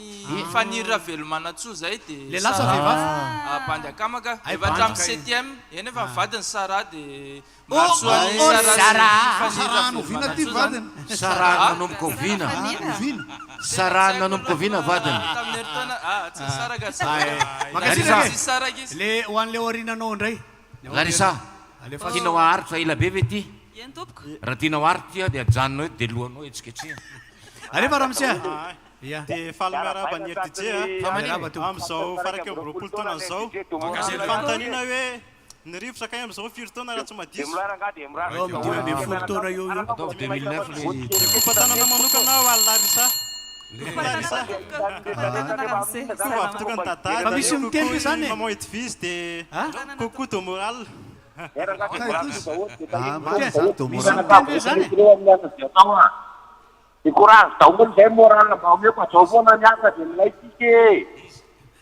Faniry Ravelomanantsoa zay dia Lehilahy sa Sarah vehivavy? ah, bandy akamaka Ay, efa bandy hatramin'ny kay. septième eny efa vadiny Sarah dia Oh, mirary soa oh, an'i oh, Sarah sy Sarah. Faniry Sarah novina ty Ravelomanantsoa zany. vadiny. Sarah Ah. nanomboka oviana? Fanira. Ovina. Sarah nanomboka oviana vadiny? Tamin'ny herintaona ah tsy nisaraka Ah, zareo. eh. Larissa. Mankasitraka Tsy e. nisaraka izy. Le ho an'le aoriananao indray. Ny aoriana. Larissa, Alefaso. tianao haharitra ela be ve ty? Eny tompoko. Raha tianao haharitra ty dia ajanonao eto dia lohanao hetsiketsehina. Alefa ramose a. Ia. Dia faly miarahaba ny RDJ a. Fa manino? Miarahaba tompoko. Amin'izao faha 21 taona izao. Dia ny fanontaniana hoe ny rivotra kay amin'izao firy taona raha tsy madiso? Eo amin'ny 15 taona eo io. Ataovy 2009 le Dia kopa-tanana manokana ho an'i Larissa. Larissa. Ramose. Koa avy tonga ny Fa dada, misy dia miteny ve coucou zany e? maman Edwige, dia Ah? coucou de moral. Ah, marina zany do Misy moral. miteny ve zany e? Courage daholo zay moral mba omeko zao foana ny asa dia milay tsika e. Dia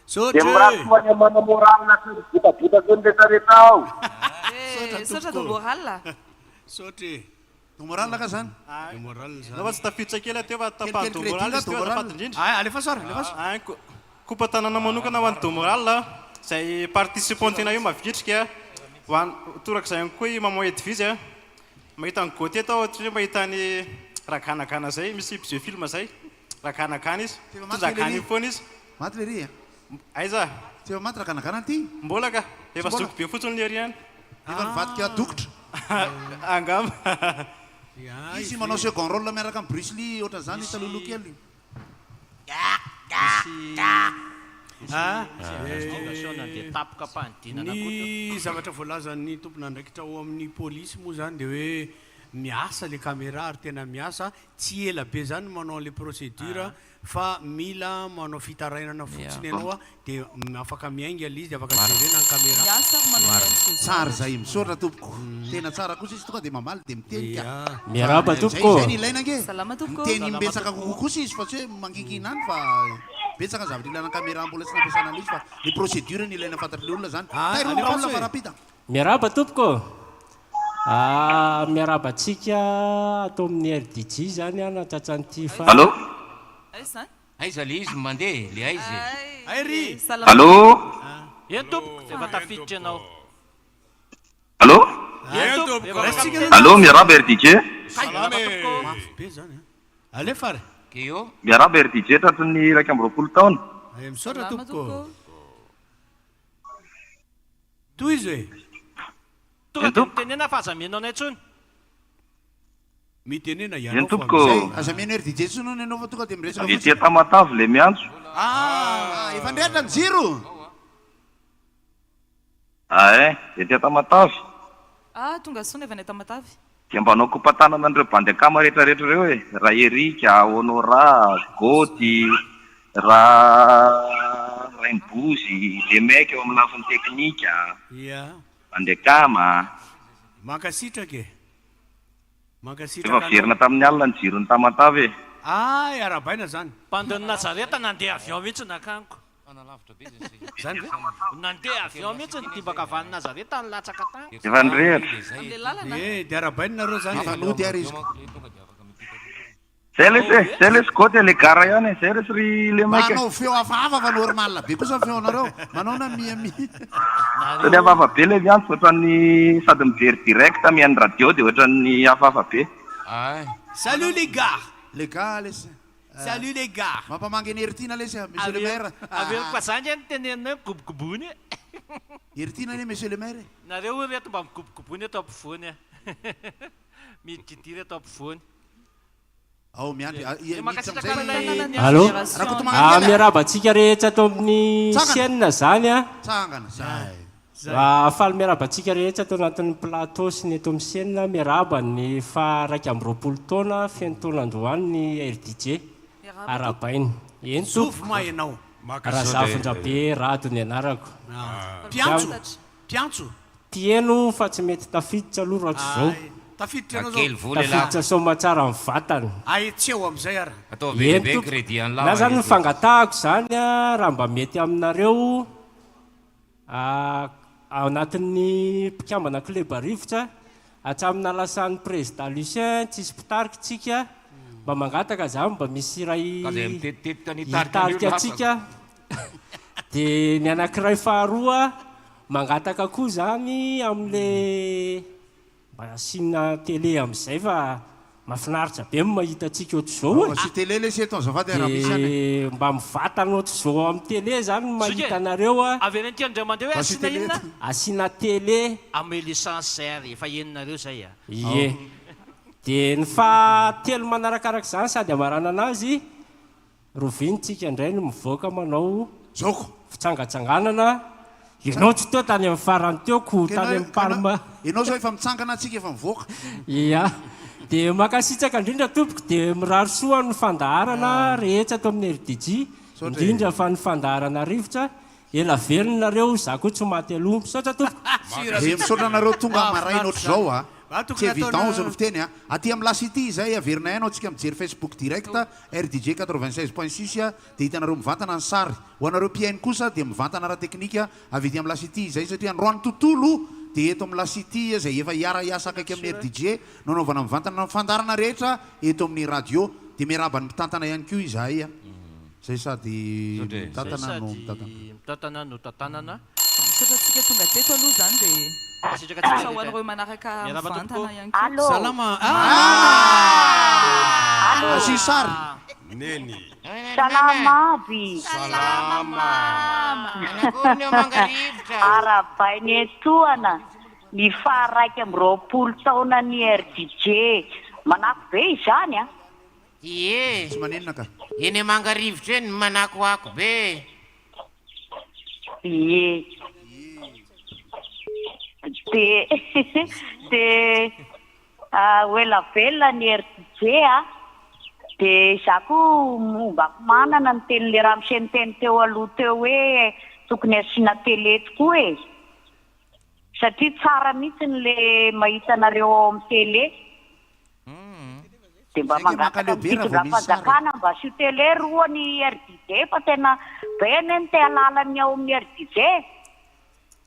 Saotra mirary e. soa ny mana moral sy ny botabotaka ny rehetrarehetra ao. Eh, Saotra Saotra do tompoko. moral. Saotra e. Do moral ka zany? Do moral Nao fa zany. tsy tafiditra kely aho teo fa tapahan'ny Kelikely do crédit moral nga izy do teo moral. azafady indrindra. Ah, alefaso ary, alefaso. Ah, kopa-tanana manokana ho an'ny do moral izay participant tena io mavitrika. Ho an torak'izay ihany koa i maman Edwige a. Mahita an'i Gauthier tao ohatra hoe mahita an'i Raganagana zay, misy mpijery film zay. Raganagana izy. Tsy efa maty Mitondra ve gana lery? io foana izy. Maty lery a? Aiza? Tsy efa maty Raganagana ty? Mbola ka. Efa Tsy mbola. zoky be fotsiny lery ihany. Efa nivadika dokotra. Angamba. Izy manao second rôle miaraka amin'i Bruce Lee ohatran'izany talohaloha kely. Ah, Dia tapoka am-panidinana koa teo. Ny zavatra voalazan'ny tompon'andraikitra ao amin'ny polisy moa zany dia hoe miasa le caméra ary tena miasa, tsy ela be zany ny manao an'le procédure fa mila manao fitarainana fotsiny ianao a dia afaka miainga le izy dia afaka jerena ny caméra. Miasa ary manao Marina. ny Tsara izay, misaotra tompoko. Tena tsara kosa izy tonga dia mamaly dia miteny ka. Miarahaba Zay tompoko. zay ny ilaina ange. Salama tompoko. Miteny Salama betsaka tompoko. kokoa kosa izy fa tsy hoe mangingina any fa betsaka ny zavatra ilaina caméra mbola tsy nampiasana an'izy fa le procédure ny ilaina fantatry le olona zany. Ah, Tairo alefaso olona e. fa rapida. Miarahaba tompoko. Ah, miarahaba antsika ato amin'ny RDJ zany a nahatratra an'ity fa Allô? Aiza zany? Aiza le izy mandeha, le aiza e? Ay ry. Salama. Allô? Eny tompoko, efa tafiditra ianao. Allô? Eny tompoko, efa Raisitsika tafiditra. Allô, miarahaba RDJ? Salama tompoko. Mafy be zany a. Alefa ary. Keo. Miarahaba RDJ tratry ny 21 taona. Eh, misaotra Salama tompoko. tompoko. Tohizo e. Tonga dia mitenena fa aza mihaino anay intsony. Mitenena Eny ianao fa tompoko. Zay, aza mihaino RDJ intsony hono ianao fa tonga dia miresaka Avy fotsiny. ety Tamatave le miantso. Ah, efa nirehitra ny jiro. Ah eh, ety Tamatave. Ah, tonga soa ny avy any Tamatave. Dia mba hanao kopa-tanana an'ireo bandy akama rehetrarehetra ireo e. Raha Erika, Honora, Goty, raha Rainibozy, le mec eo amin'ny lafiny teknika, Ia. bandy akama. Mankasitraka e. Efa Mankasitraka verina anao. tamin'ny alina ny jiron'ny Tamatave e. Ay, arahabaina zany. Mpandeha Nazareta nandeha avion mihitsy nakaniko. Zany ve? Nandeha avion mihitsy ny dibaka avy any Nazareta nilatsaka tany. Efa nirehatra. Amin'ilay lalana. Eh, dia arahabaina nareo zany. Efa nody ary izy. Zay lesy e, zay lesy Goty e, le gara ihany e, zay lesy ry le Mba maika e. hanao feo hafahafa fa normal be kosa ny feonareo. Manao na Miami. Sao dia hafahafa be le miantso ohatran'ny sady mijery direct mihaino radio dia ohatran'ny hafahafa be. Ay. Salut les gars! Les gars lesy. Salut les gars! Mampamangy an'i Heritiana lesy a, monsieur le maire. Averiko fa za nge no tenenina hoe migobogobony e. Heritiana anie monsieur le maire e. Nareo hoy reto mba migobogobony eto ampovoany a. Midridira eto ampovoany. Ao miandry a, Dia miditra mankasitraka amin'izay an'ilay Allô? Rakotomanga Ah, kely a. miarahaba antsika rehetra ato amin'ny Tsangana. chaîne zany a. Tsangana, zay. Ah, faly miarahaba antsika rehetra ato anatin'ny plateau sy ny eto amin'ny chaîne. Miarahaba ny faha 21 taona feno taona androany ny RDJ. Miarahaba Arahabaina. Eny Zovy tompoko. moa ianao? Razafindrabe Rado ny anarako. Mpiantso? Mpiantso? Mpieno fa tsy mety tafiditra aloha raha tsy izao. Ay, tafiditra ianao Kely zao. vola elah. Tafiditra soamatsara ny vatana. Ay, tsy eo amin'izay ara. Ataovy be dia Eny be tompoko. crédit an'lah Na zany ny eto. fangatahako zany a, raha mba mety aminareo, ao anatin'ny mpikambana club rivotra, hatramin'ny nalasan'ny président Lucien, tsisy mpitarika tsika, mba mangataka zany mba misy iray Ka zay mitetitetika ny hitarika an'io hitarika lasa. antsika. Dia ny anankiray faharoa, mangataka koa zany amin'le mba asiana télé amin'izay fa mahafinaritra be ny mahita antsika ohatr'izao e. Asio télé lesy eto azafady raha misy any e. Dia mba mivatana ohatr'izao amin'ny télé zany ny Zoky e, mahita anareo a. avereno kely indray mandeha hoe Asio asiana télé inona? eto. Asiana télé. Ame licence zay ary, efa henonareo zay a. Ie. Dia ny fahatelo manarakaraka izany sady hamaranana azy, Rovintsika indray no mivoaka manao Zoko. fitsangatsanganana. Ianao tsy teo tany amin'ny farany teo ko Ka tany ianao amin'ny ka ianao Palma. ianao zao efa mitsangana tsika efa mivoaka. Ia. Dia mankasitraka indrindra tompoko dia mirary soa ny fandaharana rehetra ato amin'ny RDJ, Misaotra e. indrindra fa ny fandaharana rivotra. Ela velona nareo, za koa tsy maty aloha. Misaotra tompoko. Dia misaotra anareo tonga maraina ohatr'izao a. Ah, Tsy tokony évident ataona- ozy ny fiteny a. Aty amin'ny La City izay averina ihany antsika mijery Facebook direct RDJ 96.6 dia hitanareo mivantana ny sary. Ho anareo mpihaino kosa dia mivantana ara-teknika avy ety amin'ny La City izay satria androany tontolo dia eto amin'ny La City izay efa hiara-hiasa akaiky amin'ny RDJ no anaovana mivantana ny fandaharana rehetra eto amin'ny radio. Dia miarahaba ny mpitantana ihany koa izahay a. Zay sady Misaotra e. Zay mitantana no mitantana. sady mitantana no tantanana. Misaotra antsika tonga teto aloha izany dia Mankasitraka antsika misaotra ho rehetra. an'ireo manaraka Miarahaba mivantana tompoko. ihany koa. Allô. Salama. Allô. Asio sary. Neny. Salama aby. Salama. Manakory ny ao Mangarivotra? Arahabaina etoana ny faha 21 taonan'ny RDJ. Manako be izany an. Ie. Tsy manenina ka. Eny Mangarivotra eny manakoako be. Ie. Dia dia ho ela velona ny RDJ a. Dia izaho koa mombako manana ny tenin'ilay ramose niteny teo aloha teo hoe tokony asiana télé tokoa e. Satria tsara mihitsy le mahita anareo ao amin'ny télé. Dia mba Saika mangataka mankaleo ny be raha vao misy sary. fitondram-panjakana mba asio télé roa ny RDJ fa tena be anie ny te hahalala ny ao amin'ny RDJ.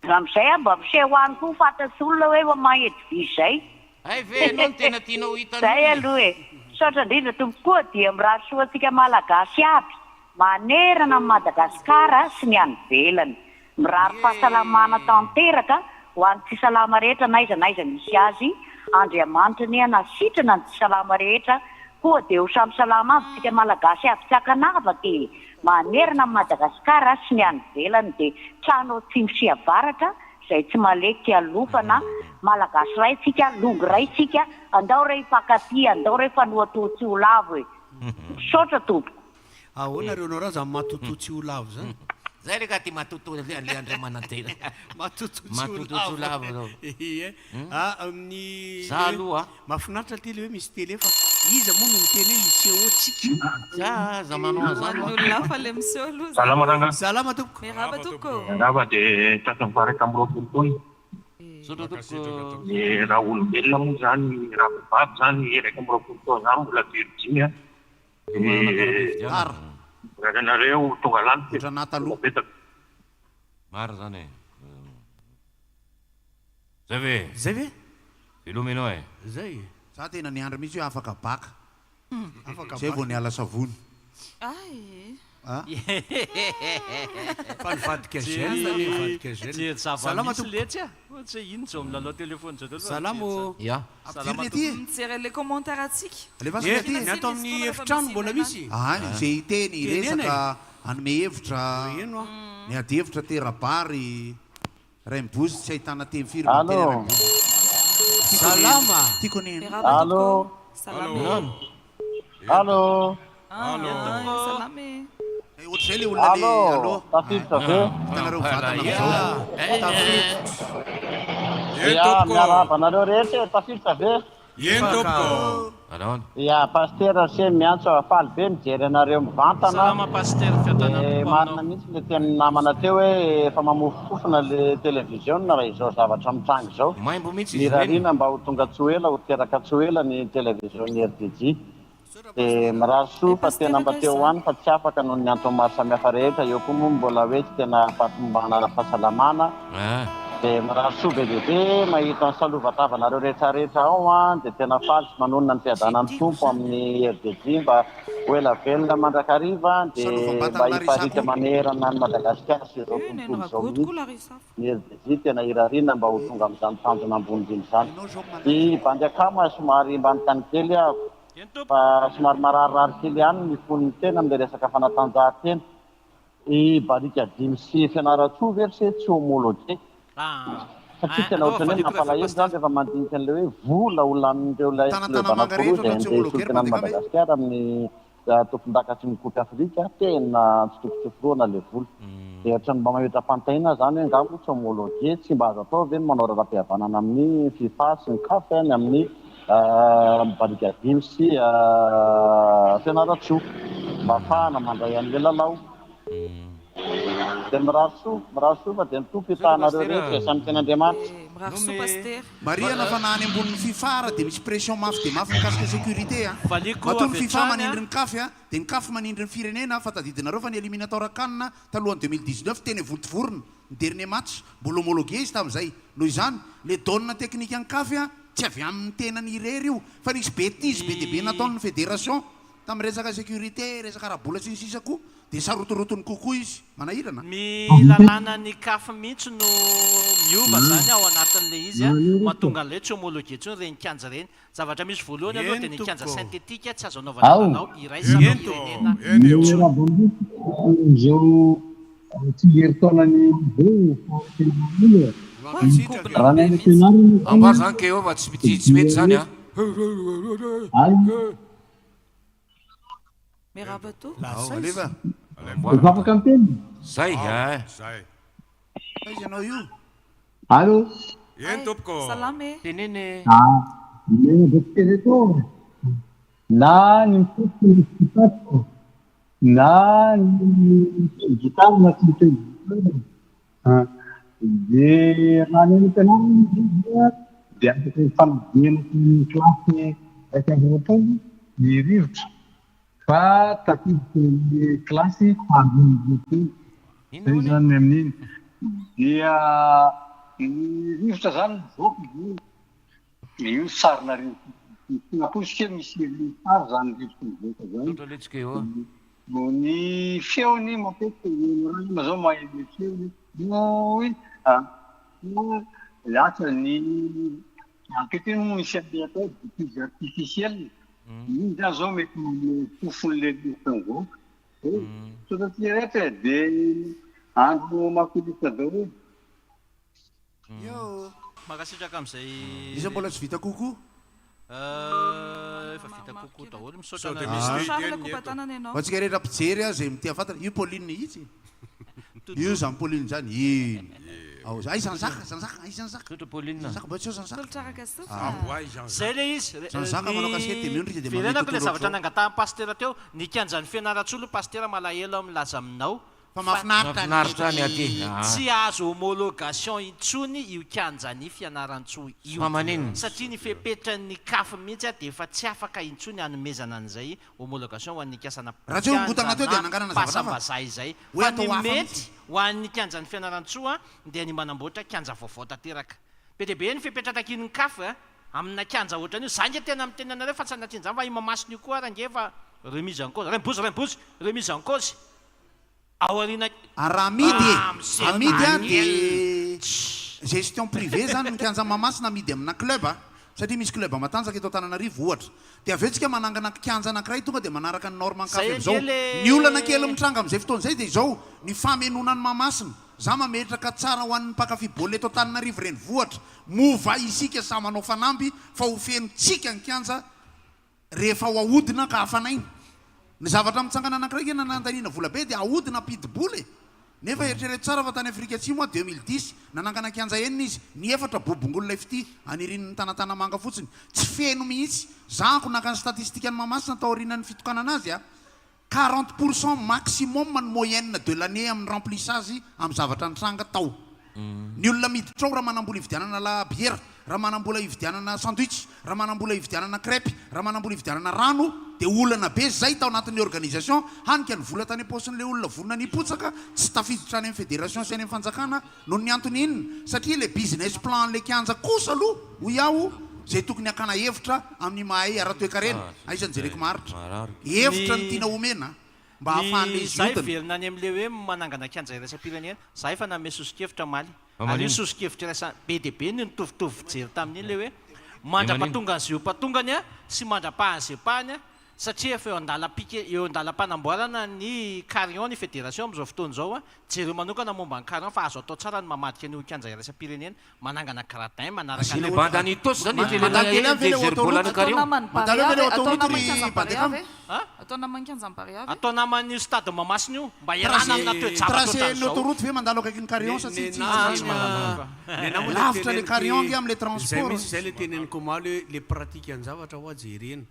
Amin'izay aho mba miseho any koa fantatry olona hoe maman Edwige izay. Hay ve ianao no tena tianao ho hitan'ny Zay olona e? aloha e. Misaotra indrindra tompoko koa dia mirary soa antsika Malagasy aby manerana an'i Madagasikara sy ny any ivelany. Mirary fahasalamana tanteraka ho an'ny tsy salama rehetra n'aiza n'aiza misy azy, Andriamanitra anie hanasitrana ny tsy salama rehetra koa dia ho samy salama avy tsika Malagasy avy tsy ankanavaka e! Manerana an'i Madagasikara sy ny any ivelany dia trano atsimo sy avaratra izay tsy maleky alofana, Malagasy ray tsika, longo ray tsika, andao re hifankatia, andao re hifanohatoha tsy ho lavo e! Misaotra tompoko. Ahoana ry Honora zany matotoa tsy ho lavo zany? Zay re ka ty matotoa le le Andriamanantena. Matotoa tsy ho Matotoa tsy ho lavo. lavo zao. Ie. Hmm? Ah, amin'ny Za aloha. Mahafinaritra ty le hoe misy télé fa iza moa no miteny hoe hiseho tsika? Za aza manao an'izany Ho an'ny olona hafa le miseho aloha Salama zany. rangahy. Salama tompoko. Miarahaba tompoko. Miarahaba dia tratran'ny 21 taona. Misaotra tompoko. Ny raha olombelona moa zany, raha vehivavy zany 21 taona zany mbola virjiny a. Dia Tara. mirary anareo ho tonga lanitra e. Ohatranà taloha. Betsaka. Marina zany e. Zay ve? Zay ve? Veloma ianao e. Zay. Za tena niandry mihitsy hoe afaka baka. Zay vao niala savony. Ay. Ah. Fa nivadika gel anie, nivadika gel. Jery Salama zava-misy tompoko. letsy a! Ohatry hoe ino izao milalao téléphone izao daholo fa Salama mijery ô. za- Ya. Salama Ampidirina aty e. tompoko. Mijery an'ilay commentaire antsika. Alefaso Eh, ny aty e. ny ato amin'ny efitrano mbola misy. Ah, izay hiteny, Tenena e. hiresaka, hanome hevitra, Heno aho. ny ady hevitra tera-bary, Rainibozy tsy ahitana teny firy mba miteny Allô. Rainibozy. Tiako anie Salama. Tiako anie Miarahaba Allô. tompoko. Salama e. Allô. Ah, salama e. Eh, Ohatr'izay le olona le Allô. allô. Tafiditra ve? Hitanareo vatana amin'izao. Tafiditra. Eny Ya, tompoko. miarahaba anareo rehetra e, tafiditra ve? Eny tompoko. Anaona. Ya, Pasitera se miantso a, faly be mijery anareo mivantana. Salama Pasitera, fiadanan'ny De Tompo marina aminao. mihitsy le tenin'ny namana teo hoe efa mamofofofona le televiziona raha izao zavatra mitranga izao. Maimbo mihitsy izy ireny. Mirariana mba ho tonga tsy ho ela, ho teraka tsy ho ela ny televiziona RDJ. De mirary soa Eh, fa tena Pasitera mba kay teo izany. ho any fa tsy afaka noho ny antony maro samihafa rehetra, eo koa moa mbola hoe tsy tena fahatomombanana ara-pahasalamana. Ah. Dia mirary soa be dia be mahita ny salova-tavanareo rehetra rehetra ao an, dia tena faly sy manonona ny fiadanan'ny Tompo amin'ny RDJ mba ho ela velona mandrakariva dia mba hiparika manerana an'i Madagasikara sy izao Eh, neny tontolo izao ragoto koa mihitsy Larissa. ny RDJ tena irariana mba ho tonga amin'izany tanjona ambony indrindra izany. Ny bandy akama somary mba nitany kely aho fa somary mararirary kely ihany ny fon'ny tena amin'ilay resaka fanatanjahantena. I Barika dimy sy Fianarantsoa ve ry se tsy homologué? Satria tena ohatran'ny hoe mampalahelo izany rehefa mandinika an'ilay hoe vola ho lanin'ireo ilay club anankiroa izay andeha hisolo tena an'i Madagasikara amin'ny tompondaka sy ny coupe Afrika, tena tsy tokony tsoforohana ilay vola. Dia ohatran'ny mba mametra-panontaniana izany hoe angaha moa tsy homologué? Tsy mba azo atao ve ny manao raharaham-pihavanana amin'ny fifa sy ny caf ny amin'ny Barika dimy sy Fianarantsoa mba ahafahana mandray an'ilay lalao. Dia mirary soa, mirary soa fa dia ny Tompo hitaha anareo rehetra e, samy tian'Andriamanitra. Mirary soa Pasitera. Marihana fa na any ambonin'ny fifa ara dia misy pression mafy dia mafy mikasika sécurité a! Valiako Matoa ny avy fifa hatrany a. manindry ny caf a, dia ny caf manindry ny firenena fa tadidinareo fa ny éliminatoire can talohan'ny 2019 teny Vontovorona ny dernier match mbola homologué izy tamin'izay. Noho izany, le donne technique an'ny caf a tsy avy amin'ny tenany irery io fa nisy bêtise be dia be nataon'ny fédération tamin'ny resaka sécurité, resaka ara-bola sy ny sisa koa dia sarotorotony kokoa izy. Manahirana. Ny lalànan'ny caf mihitsy no miova zany ao anatin'ilay izy mahatonga an'ilay tsy homologué intsony ireny kianja ireny. Zavatra misy voalohany aloha dia Eny ny kianja tompoko. synthétique tsy azo anaovana Ao. lalao iraisam-pirenena Ny intsony. raha-vao izao tsingerin-taonan'ny izao fahaterahana e. Raha ny any am-pianarana Ambara zany Keo fa tsy tsy mety zany a. Ay. Miarahaba tompoko. Ao, alefa. Efa afaka miteny? Zay a. Zay. Aiza ianao io? Allô? Eny tompoko. Salama e. Teneno e. Ah, ny teletô na ny mitoto ny kitapo na ny mitendry gitara na tsy mitendry gitara. Ah, dia raha ny any am-pianarana izy dia dia afaka hifanadihana tamin'ny kilasy 21 ny rivotra fa tafiditra ny kilasy faha-22. Zay izany ny amin'iny. Dia ny rivotra izany mivoaka izany. Io sarina rivotra. Tsy nampoiziko hoe misy sary izany rivotra mivoaka izany. Misaotra letsy Keo a. Ny feony matetika ny olona zao maheno ny feony hoy lasa ny ankehitriny moa misy an'ilay atao hoe diffuse artificielle. Iny zany zao mety manome fofon'ilay rivotra mivoaka. Misaotra antsika rehetra e, dia andro mahafinaritra daholo. Yo. Mankasitraka amin'izay. Iza mbola tsy vita kokoa? Euh, efa vita kokoa daholo. Misaotra Sao dia anareo. misy te Charles hiteny eto. Kopatanana ianao. Ho antsika rehetra mpijery a, izay mitia fantatra, io Pauline itsy e. Io izany Pauline izany, iny. Ao, ay Jean Jacques, Jean Jacques, ay Jean Jacques. Misaotra Pauline. Jean Jacques, mba tsy eo Jean Jacques. Tolotra araka soa. Aboay Jean Zay Jacques. le izy. Jean Jacques manao casquette dia miondrika dia manome Verenako ilay tontolo zavatra ohatr'izao. nangatahan'i Pasitera teo, ny kianjan'i Fianarantsoa aloha Pasitera malahelo aho milaza aminao Fa fa mahafinaritra ny Mahafinaritra ny aty. Ah. tsy azo homologation intsony io kianjan'i Fianarantsoa io. Fa maninona? Satria ny fepetran'ny caf mihitsy dia efa tsy afaka intsony hanomezana an'izay homologation ho an'ny kiasana Raha tsy hoe ongotana teo dia kianjana hananganana zavatra hafa. pasam-bazaha izay. Hoe Fa ny atao hafa mety mihitsy. ho an'ny kianjan'i Fianarantsoa dia ny manamboatra kianja vaovao tanteraka. Be dia be ny fepetra takian'ny caf. Amina kianja ohatran'io, za nge tena miteny anareo fa sanatria an'izany fa i Mahamasina io koa ary ange efa remise en cause, Rainibozy Rainibozy, remise en cause ao aoriana Ary raha amidy e! Ramose Amidy a Daniel. dia gestion privée zany ny kianja Mahamasina amidy amina club a! Satria misy club matanjaka eto Antananarivo ohatra. Dia avy eo tsika manangana kianja anankiray tonga dia manaraka ny norme Zay ankafy amizao. ange le Ny olana kely mitranga amizay fotoana izay dia izao, ny famenoana an'i Mahamasina. Za mametraka tsara ho an'ny mpankafy baolina eto Antananarivo renivohitra, moa va isika samy manao fanamby fa ho feno tsika ny kianja rehefa ho ahodina ka hafanaina? Ny zavatra mitsangana anankiray nge nanandaniana vola be dia ahodina ampidi-bola e! Nefa eritrereto tsara fa tany Afrika Atsimo aho 2010, nanangana kianja enina izy, ny efatra bobongolo ilay fitia, anirian'ny tanatanamanga fotsiny, tsy feno mihitsy, zahako naka ny statistikan'i Mahamasina taorianan'ny fitokanana azy a! 40 pour cent maximum ny moyenne de l'année amin'ny remplissage amin'ny zavatra nitranga tao. Ny olona miditra ao raha manam-bola hividianana la bière, raha manam-bola hividianana sandwich, raha manam-bola hividianana crêpe, raha manam-bola hividianana rano dia olana be izay tao anatin'ny organisation, hany ka ny vola tany am-paosin'ilay olona vonona ny hipotsaka tsy tafiditra any amin'ny fédération sy any amin'ny fanjakana Noho ny antony inona? Satria ilay business plan an'ilay kianja kosa aloha, hoy aho, izay tokony hakana hevitra amin'ny mahay ara-toekarena, aiza ny jereko maharitra. Hevitra no Ny tiana omena mba hahafahan'ilay ny izy za hiodina. hiverina any amin'ilay hoe manangana kianja iraisam-pirenena, za efa nanome soso-kevitra omaly, Fa ary io maninona? soso-kevitra iraisam, be dia be ny nitovitovy fijery tamin'iny ilay hoe Dia maninona? mandra-pahatongan'izay ho mpatongany sy mandra-pahan'izay mpahany, satria efa eo an-dalam-pike, eo an-dalam-panamboarana ny Carion ny fédération amin'izao fotoana izao, Jereo manokana momba ny Carion fa azo atao tsara ny mamadika an'io ho kianja iraisam-pirenena, manangana gradin manaraka Le ny bandy any Itaosy zany Mandalo kely any ve le jery autoroute? Carion. Mandalo eo ve le Atao autoroute naman'ny ry kianjan'ny bandy Barea akama? ve? Atao naman'ny kianjan'ny Barea ve? Atao naman'io stade Mahamasina io mba hialana amina toe-javatra Tracé ny ohatran'izao. autoroute ve mandalo akaikin'ny Carion sa tsy tsy Ah, tsy tsy mandalo. Lavitra le Carion ange amin'ilay Zay transport. mihitsy zay le teneniko omaly hoe le pratique an-javatra hoa jerena.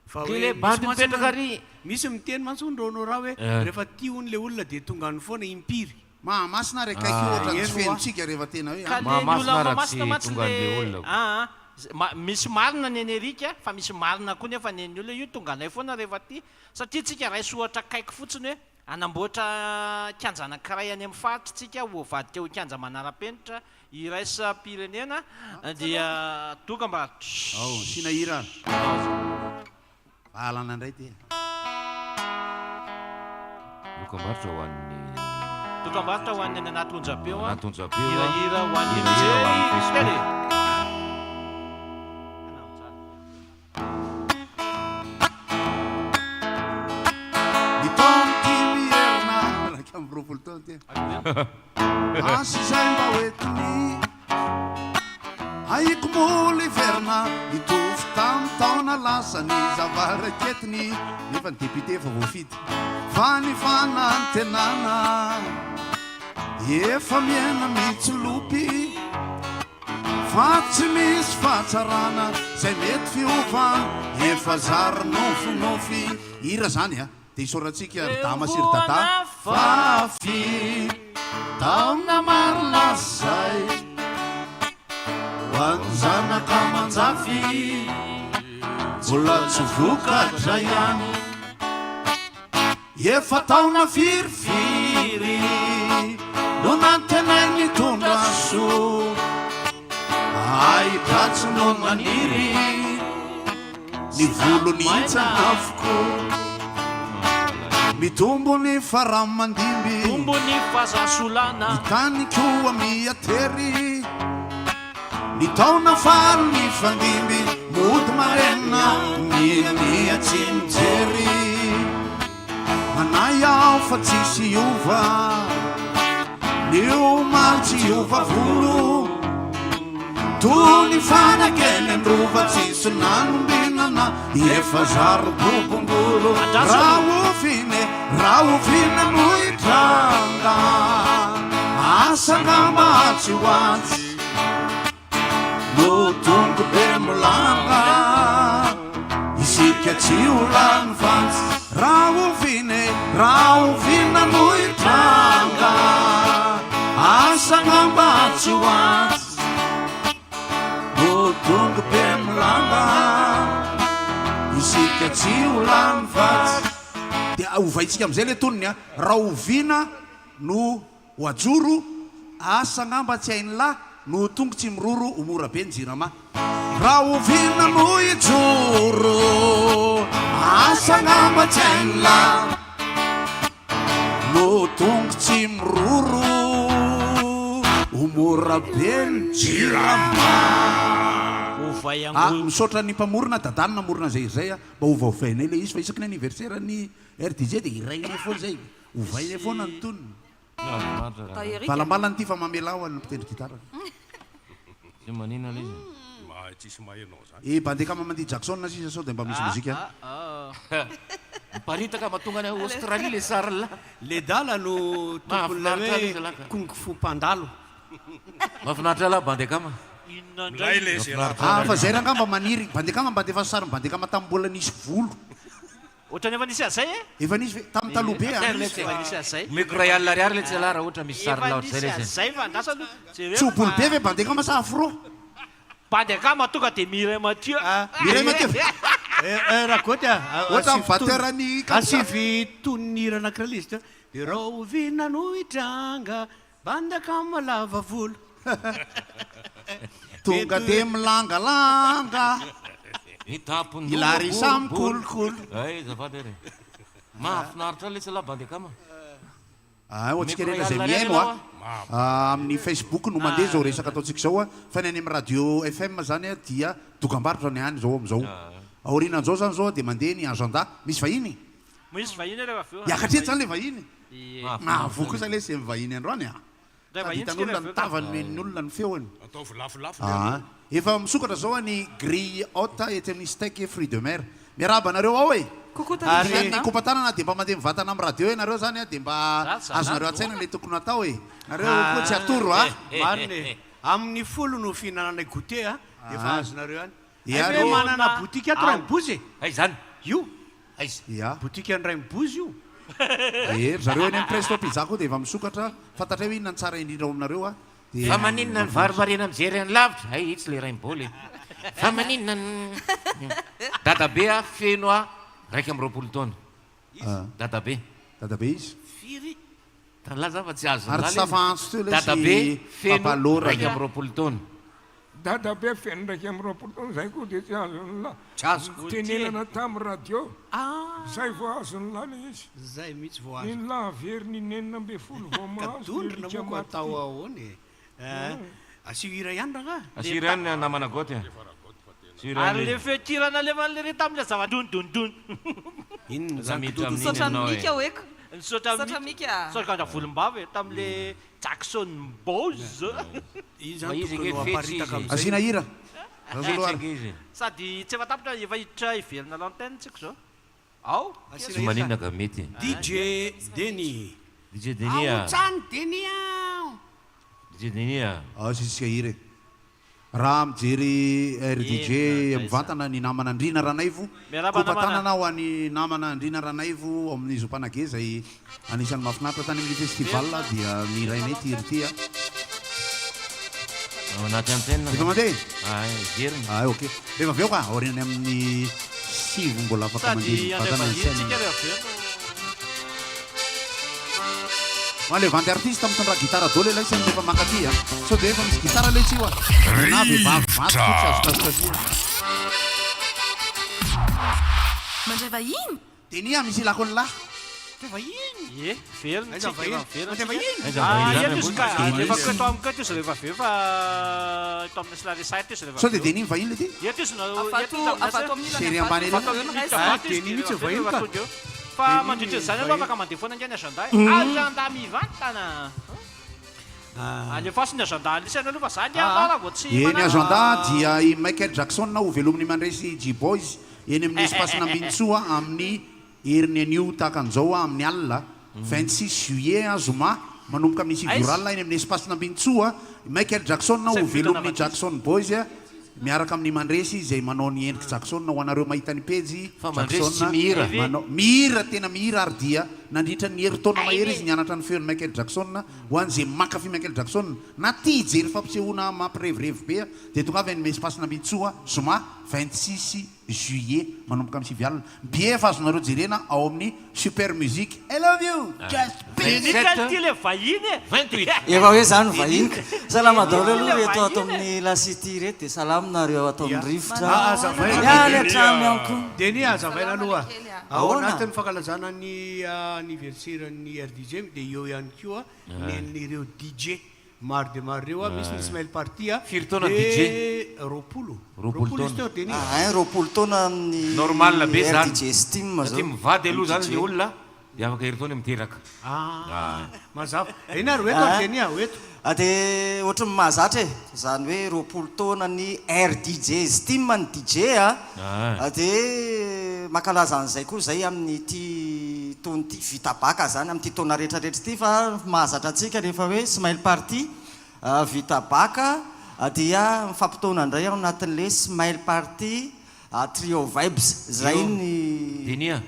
Fa Ty hoe le misy bandy mantsy mipetraka man- ary. Misy miteny mantsy hono Ronora hoe Eh. rehefa tia hono le olona dia tonga any foana impiry. Mahamasina ary akaiky Ah. ohatran'ny tsy Eny hoa. feno tsika rehefa tena hoe Ka any. le ny olona Mahamasina raha Mahamasina tsy mantsy tonga an'le le olona. aa ma- misy marina ny an'i Eric fa misy marina koa nefa ny an'ny olona io tonga anay foana rehefa aty satria tsika raiso ohatra akaiky fotsiny hoe hanamboatra kianja anankiray any amin'ny faritra tsika ho avadika ho kianja manara-penitra Iraisam-pirenena dia tonga mba. Ao, asiana hira ary. Valana indray ity e. Dokambarotra ho an'ny. Dokambarotra ho an'ny any anaty onjam-peo an. Anaty onjam-peo an. Hirahira ho an'ny Hirahira ho an'ny mijery Facebook. télé. Ny taon'ity miherina 21 taona ity. Asa izay mba hoentiny Ahiko mbola hiverina Hitovy tamin'ny taona lasa ny zava-raketiny Nefa ny député efa voafidy Fa ny fanantenana Efa mihena mitsilopy Fa tsy misy fahatsarana Izay mety fiovana Efa zary nofinofy Hira zany a! Dia isaorantsika ry Dama sy ry Dada Fa taona maro lasa izay Ho an'ny zanaka aman-jafy Mbola tsy vokatra ihany Efa taona firifiry no nantenainy nitondra soa, ahi-dratsy no maniry, ny volo nihintsana avokoa. Mitombo ny faramandimby, Mitombo ny fahasolana. Ny tany koa miha-tery. Ny taona faly nifandimby mody marenina minia tsy mijery Manahy aho fa tsisy hiova ny omaly tsy hiova volo Toy ny fanaka eny an-drova tsisy nanombinana efa zary bobongolo Rahoviana e, rahoviana no hitranga Asa angamba atsy ho atsy No tongo be milanga Isika tsy ho lany fantsy Rahoviana e, rahoviana no hitranga Asa angamba atsy ho atsy No tongo be milanga Isika tsy ho lany fantsy Dia ovaintsika amin'izay ilay tonony a, rahoviana no Ho ajoro, asa angamba tsy hain'lah no ho tongo tsy miroro ho mora be ny jirama. Rahoviana no hijoro? Asa angamba tsy hain'lah No tongo tsy miroro Ho mora be ny jirama. Ovay Ah, misaotra ny mpamorona, Dadany namorona izay hira izay ah, mba hovaovainay ilay izy fa isaky ny anniversaire ny RDJ dia hirainay foana izay, ovainay foana ny tonony. Valambalany ity fa mamela ho an'ny mpitendry gitara. Tsy maninona ilay izy. Mahay tsisy mahay anao zany. Eh bandy akama mandihy Jackson sisa sao dia mba misy mozika. Miparitaka mahatonga any Australie le sary lah. Ledala no tompon'ilay hoe Kung Fu Mpandalo. Mahafinaritra lah bandy akama. Inona indray Milay le io? Gérard. Ah fa zay rangah mba maniry bandy akama mba andefaso sarin'i bandy akama tamin'ny mbola nisy volo. Ohatrany efa nisy an'izay e? Efa nisy ve? Tamin'ny taloha be an? Efa nisy an'izay. Omeko iray alina ariary letsy ialahy raha ohatra misy Efa sariny ohatr'izay nisy letsy. an'izay fa andraso aloha jereo Tsobolo fa. be ve bandy akama sa afro? Bandy akama tonga dia Mireille Mathieu. Mireille Mathieu ve? Ragoty a, Ohatran'ny batteur ny Kabsa. Asivy tonon'ny hira anankiray ilay izy teo. Dia rahoviana no hitranga, bandy akama lava volo. Tonga dia milangalanga. Ny tampon-doha I Larissa boribory. mikolokolo. Ay, azafady ary e. Mahafinaritra lesy lah bandy akama. Ah, ho antsika Omeko rehetra iray izay alina ariary mihaino ianao a, a. amin'ny Facebook no mandeha izao resaka ataontsika izao a, fa ny any amin'ny radio FM izany a dia dokambarotra ny any izao amin'izao. Aorianan'izao izany izao dia mandeha ny agenda. Misy vahiny? Misy vahiny rehefa avy eo. Hiakatra eto izany ilay vahiny? Ie. Mahavoa kosa lesy izay mivahiny androany a. Ndray Sady vahiny tsika hitan'olona rehefa ny avy eo ka. tavany nohenon'ny olona ny feony. Ataovy lafolafo le Aa. aloha. Efa misokatra zao ny grille haute etsy amin'ny Steak et Fruits de Mer. Miarahaba anareo ao e! Coucou Ary Tatiana. ny kopa-tanana dia mba mandeha mivantana amin'ny radio ianareo zany a, dia mba Za zalahy azonareo an-tsaina daholo. ilay tokony hatao e! Nareo koa tsy atoro a! Marina e! Amin'ny folo no fihinananay goûter a, dia efa Aa. azonareo any. Ia Hay ve ry. manana boutique ato Rainibozy e? Aiza zany? Io. Aiza? Ia. Boutique an'i Rainibozy io. Ee, ry zareo eny amin'ny Presto Pizza koa dia efa misokatra, fantatray hoe inona ny tsara indrindra ao aminareo a, dia Fa maninona ny vary variana mijery any lavitra? Hay itsy le rainiboly e. Fa maninona ny Dadabe a feno a 21 taona. Dadabe. Dadabe izy. Firy? Nilaza fa tsy azon'ny Ary tsy lalana. tafaantso teo ilay Dadabe sy feno Papa Laura. 21 taona. Dadabe feno 21 taona zay koa dia tsy azon'ny lahy. Tsy azoko. Nitenenana tamin'ny radio. Zay vao azon'ny lahy ilay izy. Zay mihitsy vao azoko. Ny lahy very ny 16 vao Ka mahazo dia dondrona alika moa ko maty atao ty. ahoana e? Eh, asio hira ihany rangaha. Asio hira ihany namana Goty a. Asio hira ihany Ary le le izy. feon-kira nalefan'le ry tamin'ilay zava dun dun dun. Inona Aza zany miditra kidodo? amin'iny Misaotra an'i ianao e. Mika hoeko. Misaotra an'i Misaotra Mika. Mika. Misaotra an-dra Volombava e, tamin'le Jackson Boys. Iny Fa zany izy tokony ange ho fetsy aparitaka izy. amizay. Asiana hira. Fetsy ange izy. Sady tsy efa tapitra efa hiditra hiverina l'antenne tsika zao. Ao. Asiana Tsy hira. maninona ka mety. DJ Denis. DJ Denis a. Aotsany Denis a. DJ Denis a. Ao asiantsika hira e. Raha mijery RDJ mivantana ny namana Andriana Ranaivo, Miarahaba namana. kopa-tanana ho an'ny namana Andriana Ranaivo ao amin'ny Zopanage izay anisan'ny mahafinaritra tany amin'ny festival dia ny rainay ity hira ity a. Ao anaty antenne. Efa mandeha? Ah, heverina. Ah, ok. Rehefa avy eo ka, aorian'ny amin'ny sivy mbola afaka Sady mandeha handray mivantana ny vahiny scène. tsika rehefa avy eo no. Ho an'ilay vandy artiste mitondra gitara daholo ialahy sy ny rehefa mankaty a! Sao dia efa misy gitara ilay tsy io a! Na vehivavy vato koa tsy azo kasikasihana. Mandray vahiny? Denis a, misy ilako an'lah. Mandray vahiny? Ie, velona Aiza tsika, vahiny? efa velona Mandray tsika. vahiny? Aiza Ah, vahiny eto zany izy ka, ambony? efa eto amiko eto izy rehefa avy eo fa eto amin'ny Slarissa eto izy rehefa Sao avy dia eo. Denis mivahiny ilay ty? Eto izy no, Avato, eto izy amin'ny avato asa. amin'ny ilany Serie avato. ambany ery. Avato eo ny Miditra raiso. Ah, vato izy Denis dia mihitsy rehefa avy eo vahiny ka. rehefa tonga eo. Fa Denis mandritra izany aloha vahiny. afaka mandeha foana ange ny agenda e. Mm. Agenda mivantana. Ah. Alefaso ny agenda alisany aloha fa za ange Ah. anao raha vao tsy Eny manana. agenda dia i Michael Jackson ho velomin'ny Mandresy G-Boys eny amin'ny Espace Nambinintsoa amin'ny heriny anio tahaka an'izao amin'ny alina 26 juillet zoma manomboka amin'ny sivy ora Aiza? alina eny amin'ny Espace Nambinintsoa i Michael Jackson ho Izay vokana velomin'ny vadiso. Jackson Boys miaraka amin'ny Mandresy izay manao ny endrik'i Jackson ho anareo mahita ny pejy Fa Mandresy tsy Jackson mihira. manao mihira tena mihira ary dia nandritra ny herintaona mahery izy nianatra ny feon'i Michael Jackson ho an'izay mankafy Michael Jackson na tia hijery fampisehoana mampirevirevy be dia tongava eny amin'ny Espace Nambinintsoa zoma 26 juillet manomboka amin'ny sivy alina. Billet efa azonareo jerena ao amin'ny Super Music I love you just be. Denis ty le vahiny e. 28. Efa hoe zany vahiny ka. Salama daholo aloha Denis reto ato vahiny e. amin'ny La City ireto dia salama nareo ato amin'ny rivotra. Ah, azavaina Ny any Denis. an-trano ihany koa. Denis, azavaina aloha. Ao Ahoana? anatin'ny fankalazana ny anniversaire-n'ny RDJ dia eo ihany koa nen'ireo DJ maro dia maro ireo. Misy ny Smile Party. Firy taona Dia DJ? 20. 20 20 izy taona. teo Denis. Ah, hein, 20 taona amin'ny Normal be zany. RDJ Steam zao. Satria mivady aloha zany DJ. le olona dia afaka herintaona miteraka. Ah, mazava. Eny ary ho eto ary Denis, ho eto. Ah, dia ohatran'ny mahazatra e, izany hoe 20 taona ny RDJ Steam ny DJ a. Ah. Ah, dia mankalaza an'izay koa izay amin'ity taona ity, vita baka izany amin'ity taona rehetra rehetra ity fa mahazatra antsika rehefa hoe Smile Party ah, vita baka ah, dia mifampitaona indray ao anatin'ilay Smile Party ah, Trio Vibes izay Io, ny Denis a.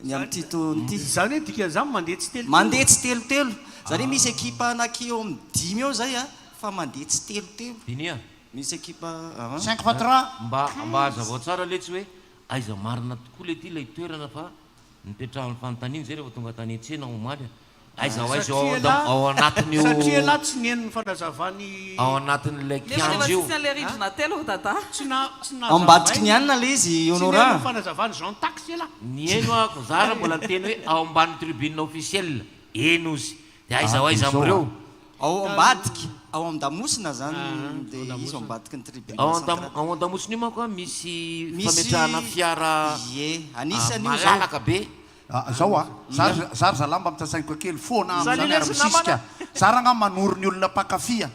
Ny amin'ity taona ity. Izany hoe dikan'izany mandeha tsitelotelo. Mandeha tsitelotelo. Izany hoe misy ekipa anaky eo amin'ny dimy eo izay a, fa mandeha tsitelotelo. Dinia. Misy ekipa a. Cinq fois trois. Mba mba hazavao tsara letsy hoe aiza marina tokoa lety ilay toerana fa nipetrahan'ny fanontaniana izay rehefa tonga tany an-tsena omaly a. Aiza ho aiza ao Satria elah ao anatin'io satria elah tsy nihaino ny fanazavan'i ao anatin'ilay Nefa efa kianja io. tsisy an'ilay rindrina telo ry Dada. Tsy na tsy Ao ambadiky ny nazavainy anona ilay izy tsy Honora. nihaino ny fanazavan'i Jean Tax elah. Nihaino aho ko za raha mbola niteny hoe ao ambany tribune officielle eny ozy de aiza Ah, ho dia aiza izao amin'ireo. ah. Ao ambadiky, ao am-damosina zany dia izy ao ambadiky ny tribune Ao andam centrale. ao andamosina io manko a misy Misy fametrahana fiara ie, anisan'io zao. malalaka be. Ah, zao ah, za za ry zalahy mba mitsasaingoka kely foana Salut amin'izany ary lesy misisika. namana. Za rangaha manoro ny olona mpankafy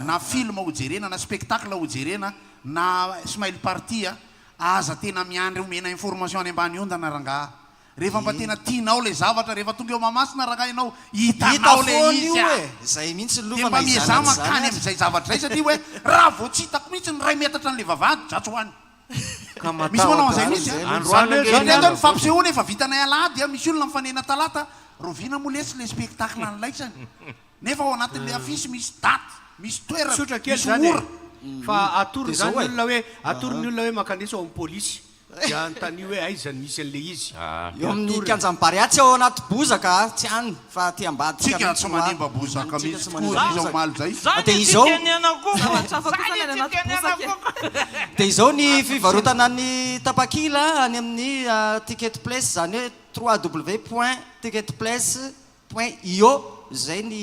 na film ho jerena na spectacle ho jerena na smile party a, aza tena miandry omena information any ambany ondana rangaha. Rehefa mba Ie. tena tianao ilay zavatra rehefa tonga eo Mahamasina rangaha ianao, Hita hitanao ilay foana izy io a. e. Zay mihitsy Dia aloha fa mba na izany miezaha na tsy izany mankany aza. amin'izay zavatra izay satria hoe raha vao tsy hitako mihitsy ny iray metatra an'ilay vavahady, za tsy ho any. Ka Misy manao matahotra an'izay mihitsy a. Androany ange Indraindray ny atao ny fampisehoana efa vitanay alahady a, misy olona mifanena talata, rahoviana moa lesy le spectacle an'laisany? Nefa ao anatin'le affiche misy daty, misy toerana, Tsotra kely misy zany e. ora. Fa atoro Dia zany zao ny e. olona hoe atoro ny olona hoe mankanesa ao amin'ny polisy. Dia anontanio hoe aiza no misy an'ilay izy. Eo amin'ny kianjan'ny Barea, tsy ao anaty bozaka a, tsy any fa aty ambadika Tsika mihitsy tsy no any. manimba bozaka Tsika mihitsy tsy tokoa manimba ry izy bozaka. omaly zay. Ah, Dia izao Zavatra hafa kosa ny any anaty bozaka e. Dia izao ny fivarotana ny tapakila any amin'ny Ticket Place, izany hoe www point ticketplace point io, izay ny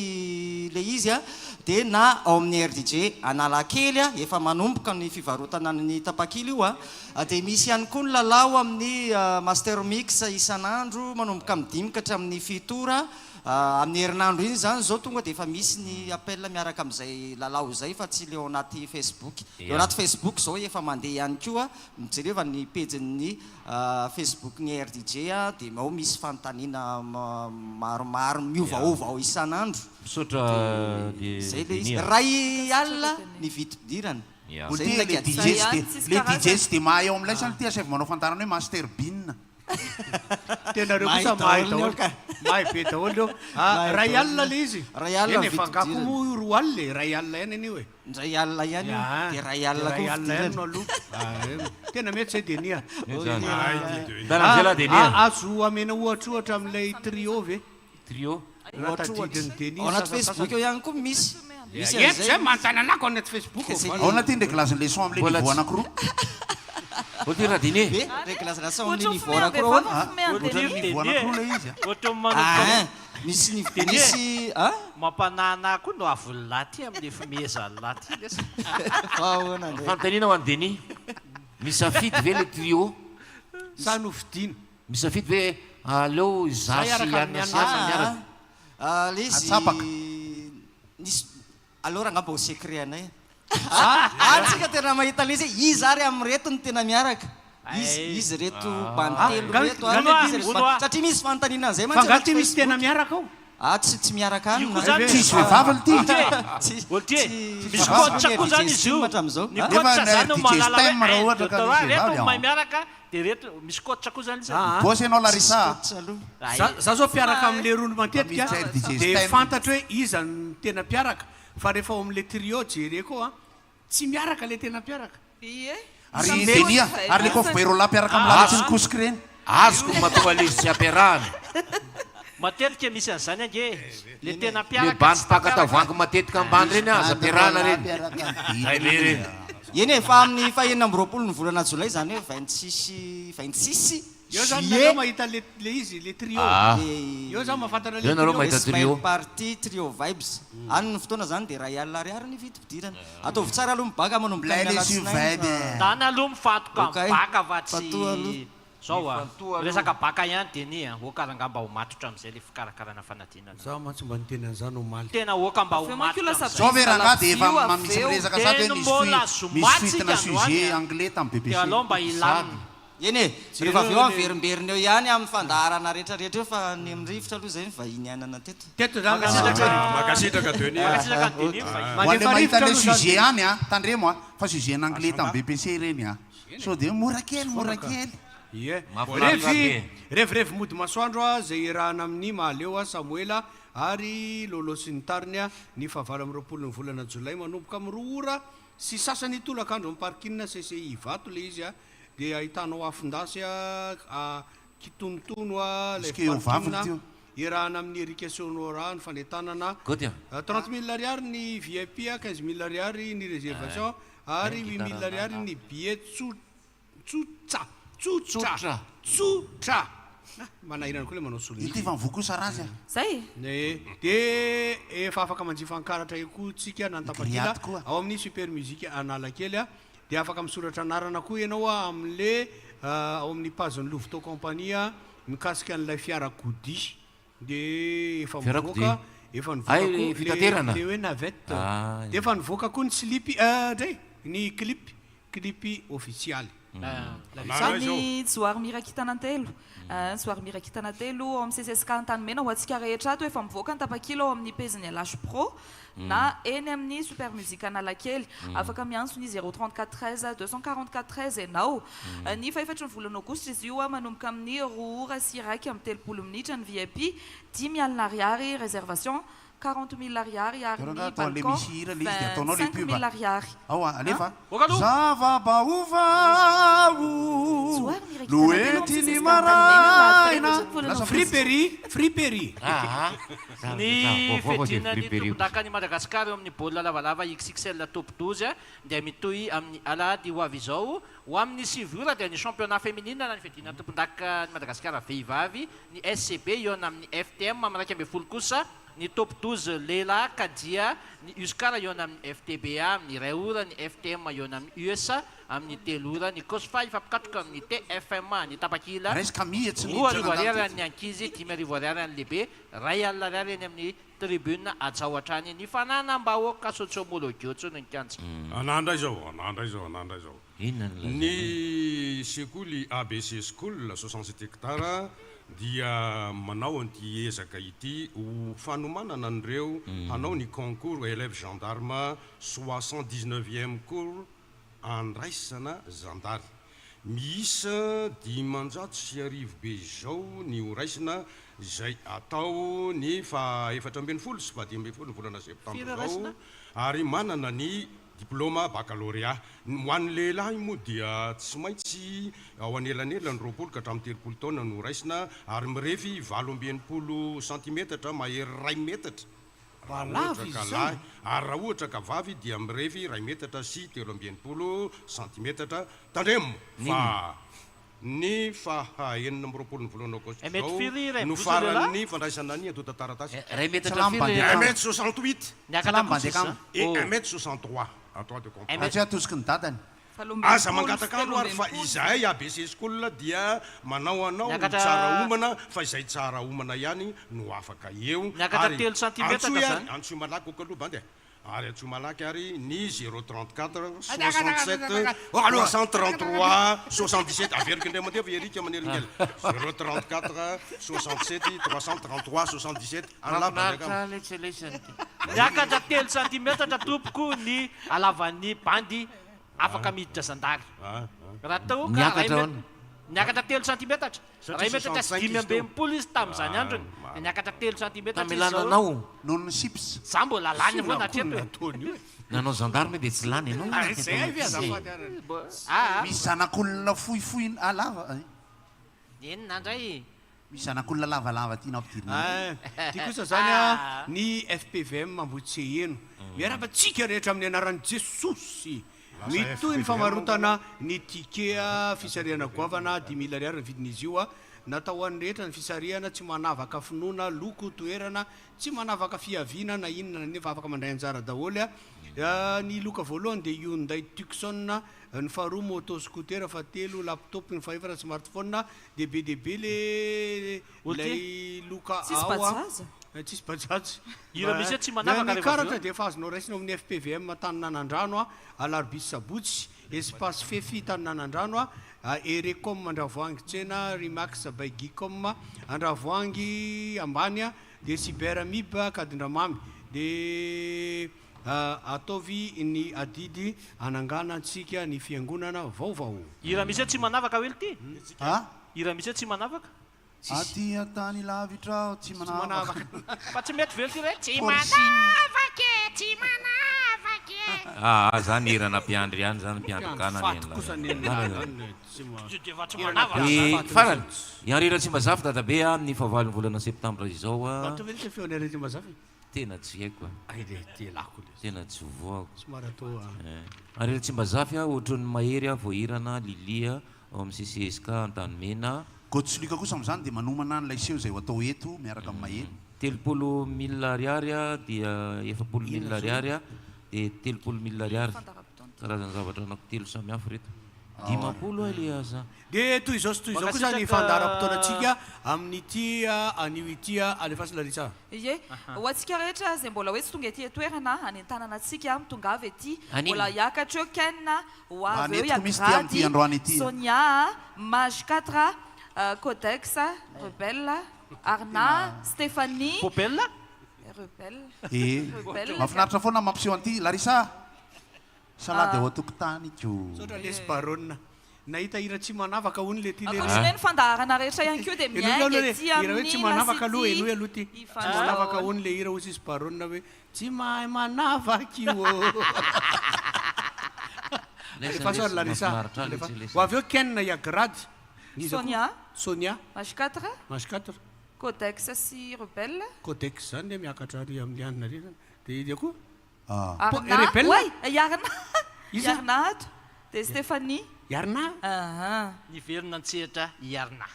ilay izy a, dia na ao amin'ny RDJ Analakely a, efa manomboka ny fivarotana ny tapakila io a, dia misy ihany koa ny lalao amin'ny Master Mix isan'andro manomboka amin'ny dimy ka hatramin'ny fito ora, amin'ny herinandro iny izany izao tonga dia efa misy ny appel miaraka amin'izay lalao izay fa tsy ilay ao anaty Facebook, ilay ao anaty Facebook izao efa mandeha ihany koa, mijereva ny pejin'ny Facebook ny RDJ dia ao misy fanontaniana maromaro miovaova ao isan'andro. Misaotra Dia izay ilay izy. Denis a. Iray alina ny vidim-pidirana. Ya. Izay no Le naika DJ tsy dia le DJ tsy dia mahay ao amin'ilay sa ity asaivo manao fandaharana hoe Master Bin. Tena reo Mahay kosa mahay daholo daholo. eo ka. Mahay be daholo reo. Ah, Mahay ray daholo alina eo. le izy. Ray alina Eny ny e, fa angaha koa vidim-pidirana. moa io roa alina e, ray alina ihany anie io e. Indray alina ihany io, Ya, dia ray dia alina ray koa ny alina ihany no fidirana. aloha. Ah, eh, tena mety zay Denis a. Mety zany. Ah, Ndana amizay lahy Denis a. ah, azo amena ohatrohatra amin'ilay trio ve? Trio. Raha tadidin'i Denis Ao anaty sasasasany. Facebook eo ihany koa misy. Misy Eto an'izay. zay manontany anako ao anaty Facebook ao. Zay- Ahoana ty ny reglage-n'ny leçon amin'ilay Mbola niveau tsy- anankiroa? Mbola ty Radine. Be, reglage leçon amin'ny Ohatran'ny niveau fomeham-behivavy anankiroa ahoana? ny fomeham-dehilahy. Ohatran'ny niveau anankiroa ilay izy a. Ohatran'ny Ah, manomboka hein. Misy ny Denis e. misy ah? Mampanahy koa no avon'ny lahy ty amin'ny fimehezan'ny lahy ty lesy. Fa ahoana indray? Fanontaniana ho an'i Denis. Misafidy ve le trio? Sa nofidiana? Misafidy ve aleo izaho Zay sy araka Anna ny sy Anna miaraka? Ah, le izy Atsapaka. nisy alors angamba ho secret anay. Any tsika tena mahita le izy hoe iza ary amin'ireto no tena miaraka. Izy izy reto bandy telo Ah, reto nga- ary nga- izy reto Hono bandy- ah. satria misy fanontaniana an'izay Fa mantsy angaha anaty ty misy tena Facebook. miaraka ao? Ah, tsy tsy miaraka any Io koa na. zany Tsisy vehivavy ity. Tsy Gauthier, tsy misy vehivavy coach ny koa zany RDJ izy io. Steam hatramin'izao. Ny Ah? Nefa coach ny zany no RDJ mahalala hoe Steam raha un, ohatra deux, ka trois, misy reto vehivavy mahay ao. miaraka, dia reto misy coach koa zany izy. Ah, ah. Boss ianao Tsisy Larissa a. coach aloha. Za za zao mpiaraka amin'le rony matetika Misy RDJ dia Steam. fantatro hoe iza no tena mpiaraka fa rehefa ao amin'le trio jereko a tsy miaraka le tena mpiaraka. Ie. Ary Samy Denis a, foana ary le izay. kofy rola mpiaraka amin'ny lalatsy ny kosika ireny. Azoko ny mahatonga ilay izy tsy ampiarahana. Matetika misy an'izany ange e. Le tena Le mpiaraka bandy tsy mpaka tafiaraka. tavoahangy matetika ambany reny aza ampiarahana reny. Zay be reny. Eny e, fa amin'ny faha 26 ny volana jolay izany hoe 26 26 Eo zany juillet. nareo mahita le le izy, le trio. Ah. Eo zany mahafantatra le Eo nareo trio. mahita trio. Smile Party Trio Vibes. Any ny fotoana zany dia 1000 ariary ny vidim-pidirana. Ataovy tsara aloha ny baka manomboka Milay ny lesy io alatsinainy vibe fa. e. Ndana aloha mifatoka Ok. amin'ny baka fa Mifatoha aloha. tsy zao a. Mifantoha aloha. Resaka baka ihany Denis a. Oka rangah mba ho matotra amin'izay le fikarakarana fanadinana. Zaho mantsy mba niteny an'izany omaly. Tena oka mba ho Avy eo manko matotra lasa amin'izay. Zao ve bise rangahy dia efa lavio ma- avy misy eo. miresaka sady hoe Teny misy mbola fuite zoma misy tsika fuite-na androany sujet a. anglais tamin'ny Dia BBC. alao mba hilamina. Eny e, rehefa avy eo Jereo le. miverimberina eo ihany amin'ny fandaharana rehetra rehetra eo fa ny amin'ny rivotra aloha izay ny vahiny anana teto. Teto zany Mankasitraka ah. Mankasitraka Denis a. Mankasitraka an'i Denis ny vahiny. Ho an'ilay Mandefa mahita rivotra ilay aloha zany sujet Denis. any a, tandremo a, fa sujet en anglais tamin'ny BBC ireny a. Sao dia mora kely, mora kely. Ie. Mahafinaritra Revy, be. revirevy mody masoandro a, izay iarahana amin'ny Mahaleo a, Samoela ary Lolo sy ny tariny a, ny fahavalo amby 20 ny volana jolay manomboka amin'ny roa ora sy sasany tolakandro amin'ny parking CCI Ivato ilay izy a, dia ahitanao afon-dasy a, kitonotono a, ilay Izy keo vaviny parking teo. iarahana amin'i Eric sy Honora ny fanentanana. Goty a. 30 mille ariary ny VIP a, 15 mille ariary ny réservation ary 8 mille ariary ny billet tso tsotsa tsotra tsotra. Ah, manahirana koa ilay manao solon'ity. Ity efa mivoa kosa razy a. Zay? Eh, dia efa afaka manjifa ny karatra io koa tsika na ny tapakila Grillade koa. ao amin'ny Super Music Analakely a. Dia afaka misoratra anarana koa ianao amin'le ao amin'ny page-n'ny Louveteau Company mikasika an'ilay fiarakodia. Dia efa Fiarakodia? mivoaka, efa nivoaka Hay, koa le fitaterana? le hoe navette. Ah, Dia efa nivoaka koa ny slipy, ndray, ny clip, clip ofisialy. Ny Johary Mirakitanantelo. Johary Mirakitanantelo ao amin'ny CCSK Antanimena ho antsika rehetra ato efa mivoaka ny tapakila ao amin'ny pejin'ny LH Pro na eny amin'ny Super Music Analakely. Afaka miantso ny 034 13 244 13 ianao. Ny fahefatry ny volana aogositra izy io manomboka amin'ny roa ora sy 31 minitra ny VIP, 50 000 ariary, réservation 40 mille ariary ary Teo ny rangaha atao an'ilay balcon misy hira ilay izy dia ataonao ilay 25 pub. mille ariary. Ao a, alefa. An? Oka aloha. Zava-baovao Johary no Mirakitanantelo ao amin'ny entiny CCSK Antanimena maraina. alahady fahefatry ny volana Lasa aogositra. Friperie, friperie. Aa, Ny zava-baovao dia fiadiana ny friperie. tompondakan'i Madagasikara eo amin'ny baolina lavalava XXL Top 12 dia mitohy amin'ny alahady ho avy izao. Ho amin'ny 9 ora dia ny championnat féminine na ny fiadiana ny tompondakan'i Madagasikara vehivavy, ny SCB hihaona amin'ny FTM amin'ny 11 kosa ny Top 12 lehilahy ka dia ny Uscar hihaona amin'ny FTBA amin'ny iray ora, ny FTM hihaona amin'ny USA amin'ny telo ora, ny Cosfa hifampikatroka amin'ny TFMA ny tapakila Raisy Camille tsy niditra 2000 nandalo ariary teto. an'ny ankizy, 5000 ariary an'ny lehibe, 1000 ariary eny amin'ny tribune hajao hatrany ny fananam-bahoaka sotsiomologio intsony ny kianja. Anà indray izao, anà indray izao, anà indray izao. Inona no lazainao? Ny sekoly ABC School, 67 hectares, dia manao an'ity ezaka ity ho fanomanana an'ireo hanao ny concours élèves gendarmes 79e cours andraisana zandary. Miisa 1500 be izao ny ho raisina izay atao ny faha 14 sy faha 15 ny volana septambra Firy izao raisina? ary manana ny Diplaoma bakalorea. Ho an'ny lehilahy moa dia tsy maintsy ao anelanelan'ny 20 ka hatramin'ny 30 taona no raisina ary mirefy 68 santimetatra mahery iray metatra raha Mba lava ohatra izy ka izany. lahy ary raha ohatra ka vavy dia mirefy iray metatra sy 63 santimetatra. Tandremo fa Ny faha 26 ny volana aogositra Un mètre izao firy iray no mivosa lehilahy? faran'ny fandraisana ny antontan-taratasy. Iray metatra Salama firy bandy Un akama. mètre 68 Niakatra Salama kosa bandy izy akama. zany. et Oh. un mètre 63 à toi de Un comprendre. mètre. Satria atosiky ny dadany. Aza 68 mangataka andro ary fa 63. izahay ABC School dia manao anao ho Niakatra tsara omana fa izay tsara omana ihany no afaka eo Niakatra ary telo santimetatra antsoy ary zany. antsoy malaky ok aloha bandy e. Ary antsoy malaky ary ny 0 34 67 333 77 averiko indray mandeha fa Eric manelingelina 0 34 67 333 77 an'lah bandy Mahafinaritra akama. letsy lesy ty. Niakatra telo santimetatra tompoko ny halavan'ny bandy afaka miditra zandary. Raha toa ka Niakatra ray met- ahoana? niakatra telo santimetatra. Satria Ray metatra sy 65 dimy izy amby teo. enimpolo izy tamin'izany Ah, androny. Dia niakatra telo santimetatra izy Tamin'ny izao. lananao. Noho ny chips. Za mbola lany foana hatreto e. Nataony io e. Nanao gendarme dia tsy lany ianao. Ah, izay ve azafady ary. Ah, Misy zanak'olona fohifohy ah, lava. eh. enina indray. Misy zanak'olona lavalava tiana ampidirina Ah, indray. Ty kosa zany a, ny fpvm Ambohitseheno. Miarahaba antsika rehetra amin'ny anaran'i Jesosy. Lasa Mitohy ny FPVM famarotana ny ticket fisarihana goavana, 5000 ariary ny vidin'izy io. Natao ho an'ny rehetra ny fisarihana, tsy manavaka finoana, loko, toerana, tsy manavaka fiaviana na inona na inona fa afaka mandray anjara daholo. Ny loka voalohany dia Hyundai Tucson, ny faharoa moto scooter, fahatelo laptop, ny fahefatra smartphone, Dia be dia be le ilay loka Tsisy ao a. bajaj? Eh, Tsisy bajaj. Hira misy hoe tsy manavaka Ny rehefa avy karatra eo. dia efa azonao raisina ao amin'ny FPVM Taninanandrano a, Alarobia sy Sabotsy, Espace Fefy Taninanandrano a, Erecom Andravoahangy Tsena, Remax by Gicom Andravoahangy Ambany a, dia Cyber Mib Ankadindramamy. Dia Ataovy ny adidy hananganantsika ny fiangonana vaovao. Hira misy hoe tsy manavaka hoe lty? A? Hira misy hoe tsy manavaka? Aty an-tany lavitra aho tsy manavaka. Fa tsy mety ve lty re? Tsy Forcing. manavaka e, tsy manavaka e. Aa zany hirana mpiandry ihany zany mpiandry gana ny Faty kosa ny an'ilay. Tsy dia efa tsy manavaka Ny zany. farany, i Henri Ratsimbazafy dadabe a, amin'ny fahavalon'ny volana septambra izao a. Ataovy ve lty feon'i Henri Ratsimbazafy? Tena tsy haiko a. Ay le ty lako le. Tena tsy voako. Somary atao a. Eh. Ary ry Tsimbazafy a, ohatran'ny mahery a, voahirana, Lily a, ao amin'ny CCESK Antanimena. Gotsiliaka kosa amin'izany dia manomana an'ilay seho izay ho atao eto miaraka amin'i Mahery. 30 mille ariary a, dia 40 mille ariary a, dia 30 mille ariary. Karazana zavatra anankitelo samihafa ireto. 50 ay le aza. Dia toy izao sy toy izao kosa ny fandaharam-potoanantsika amin'ity anio ity. Alefaso Larissa. Ie. Ho antsika rehetra izay mbola hoe tsy tonga ety an-toerana, hanentanana antsika, mitongava ety. Anino? Mbola hiakatra eo Ken, ho avy eo Mba hanetiko mihitsy ity amin'ity Iagrady, androany ity. Sonia, Mage 4, Codex, Rebelle, Arna, Stéphanie. Poubelle? Rebelle. Ee. Rebelle. Mahafinaritra foana ny mampiseho an'ity. Larissa, salady ao an-tokotaniko. Misaotra lesy Baronne. Nahita hira tsy manavaka hono le ty le. Ankoatry ny hoe ny fandaharana rehetra ihany koa dia Henoy miainga aloha le ety hira hoe tsy amin'ny manavaka aloha La henoy City aloha ty. Tsy Ifanao. manavaka hono le hira hoy sisy Baronne hoe tsy mahay manavaka io ô. Alefaso ary Larissa. Mahafinaritra ahy Alefa. letsy lesy. Ho avy eo Ken Iagrady. Iza koa? Sonia. Sonia. Mage 4. Mage 4. Codex sy Rebelle. Codex zany le miakatra ary amin'ny anona ary zany. Dia iza koa? Arna, Rebelle? oay, i Arna, i Iza? Arna ato, dia Stéphanie. I Arna? Aha. Niverina an-tsehatra i Arna.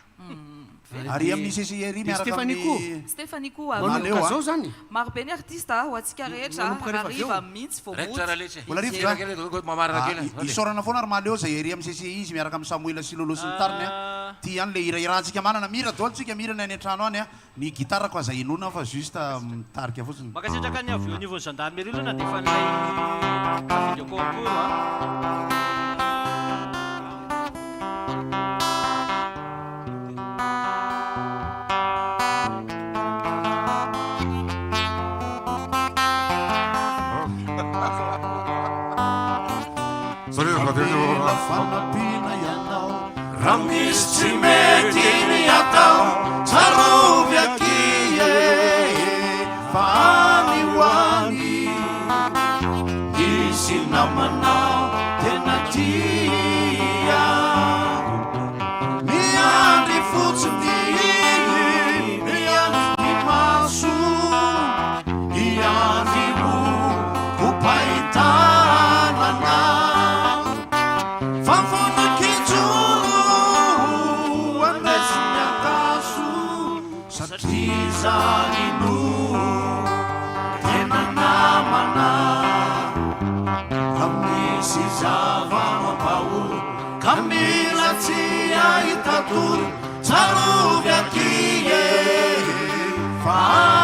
Ary amin'ny CCRI Dia miaraka Stéphanie amin'ny koa? Stéphanie koa avy. Manomboka Mahaleo, zao zany? Maro be ny artiste ho antsika rehetra, Manomboka rehefa avy eo. hariva mihitsy vao Raikitra mody. raha letsy e. Mbola rivotra? Kely kely, mamarana Ah, kely. isaorana foana ry Mahaleo izay ery amin'ny CCI izy miaraka amin'i Samoela sy Lolo sy ny tariny a. Ty ihany le hira irahantsika manana. Mihira daholo tsika, mihira ny any an-trano any a. Ny guitare-ko aza henoina fa juste mitarika fotsiny. Mankasitraka ny avy eo anivon'ny gendarmerie aloha nandefa an'ilay avis de concours a. Mila fanampiana ianao Raha misy tsy mety ny atao, tsarovy akia e, fa any ho any hisy namanao tena tia. Miandry fotsiny, miandry ny maso, hiandry ho kopain-tanana. Fa vonan-kijoro andraisin'ny ankaso satria izany no tena namana. Raha misy zava-mampahory ka mila tsy hahita tory, tsarovy akia e, fa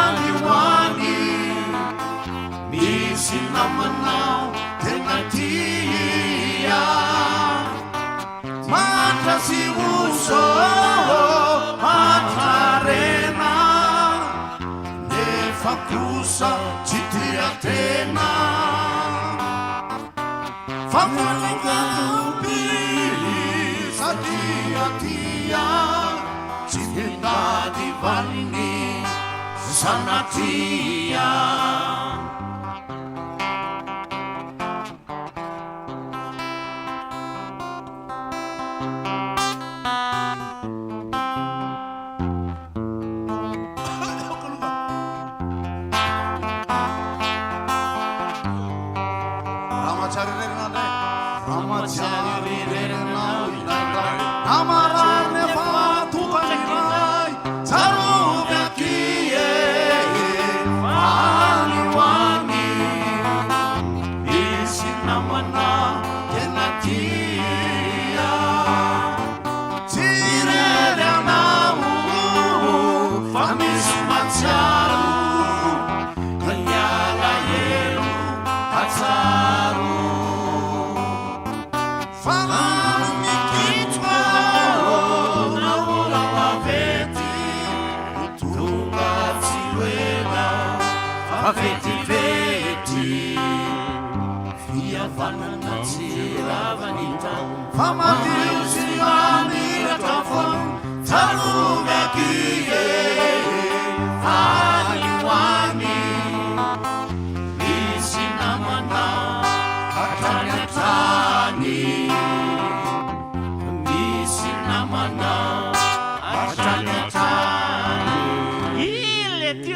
any ho any. Misy namanao tena tia Mahantra sy oso mahantra harena Nefa kosa tsy tia tena Fa mifankampy satria tia Tsy mitady valiny Sanatria. Fa vetivety Fihavanana tsy rava ny tany Fa madio sy mamiratra foana Tsarovy akia e Any ho any Misy namana hatrany hatrany Misy namana hatrany hatrany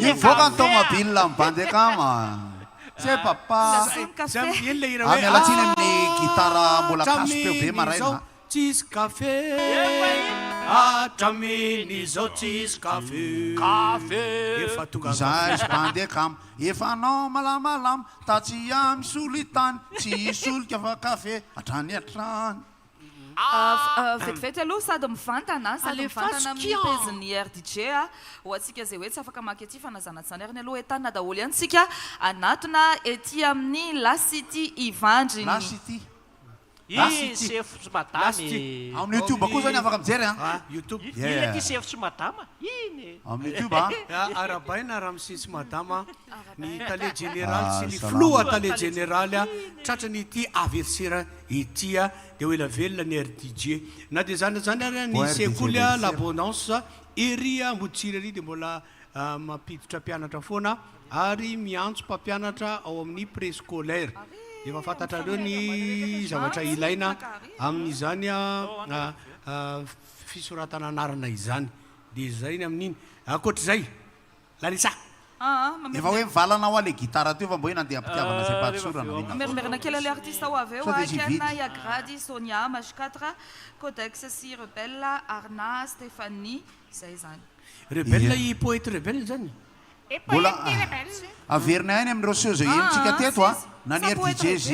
Hivoaka ny tomobile amin'ny bandy akama. Tse papa. Ah miala tsiny amin'ny gitara mbola kaso-peo be maraina. Tsisy kafe hatramin'izao tsisy kafe. Kafe. Efa tonga Izahay sy bandy akama efa anao malamalama tatsy amin'ny solitany tsy hisolika fa kafe hatrany hatrany. Vetivety aloha sady mivantana sady mivantana amin'ny pejin'ny RDJ ho antsika izay hoe tsy afaka maka ety fa na zana tsy zany ary ny aloha entanina daholo ihany tsika hanatona ety amin'ny La City Ivandry La City. I sefo sy madama e. Ao amin'ny youtube koa zany afaka mijery an. Youtube. Iny aty sefo sy madama iny e. Ao amin'ny youtube an. Arahabaina ramose sy madama ny tale jeneraly sy ny filoha tale jeneraly tratran'ity averser ity dia ho ela velona ny RDJ. Na dia izany na izany ary ny sekoly l'abondance ery Amboditsiry ery dia mbola mampiditra mpianatra foana ary miantso mpampianatra ao amin'ny préscolaire. Efa fantatrareo ny zavatra ilaina amin'izany fisoratana anarana izany. Dia izay ny amin'iny. Ankoatr'izay, Larissa. Efa hoe mivalana hoa le gitara teo fa mba hoe nandeha am-pitiavana sy am-pahatsorana ve na. Mamerimberina kely ilay artiste ho avy eo Sao dia izy Ken, hividy. Iagrady, Sonia, Mashkatra, Codex sy Rebel, Arna, Stephanie, izay izany. Rebelle i poety rebelle zany? Mbola averina ihany amin'ireo seho izay henontsika teto a, na ny RDJ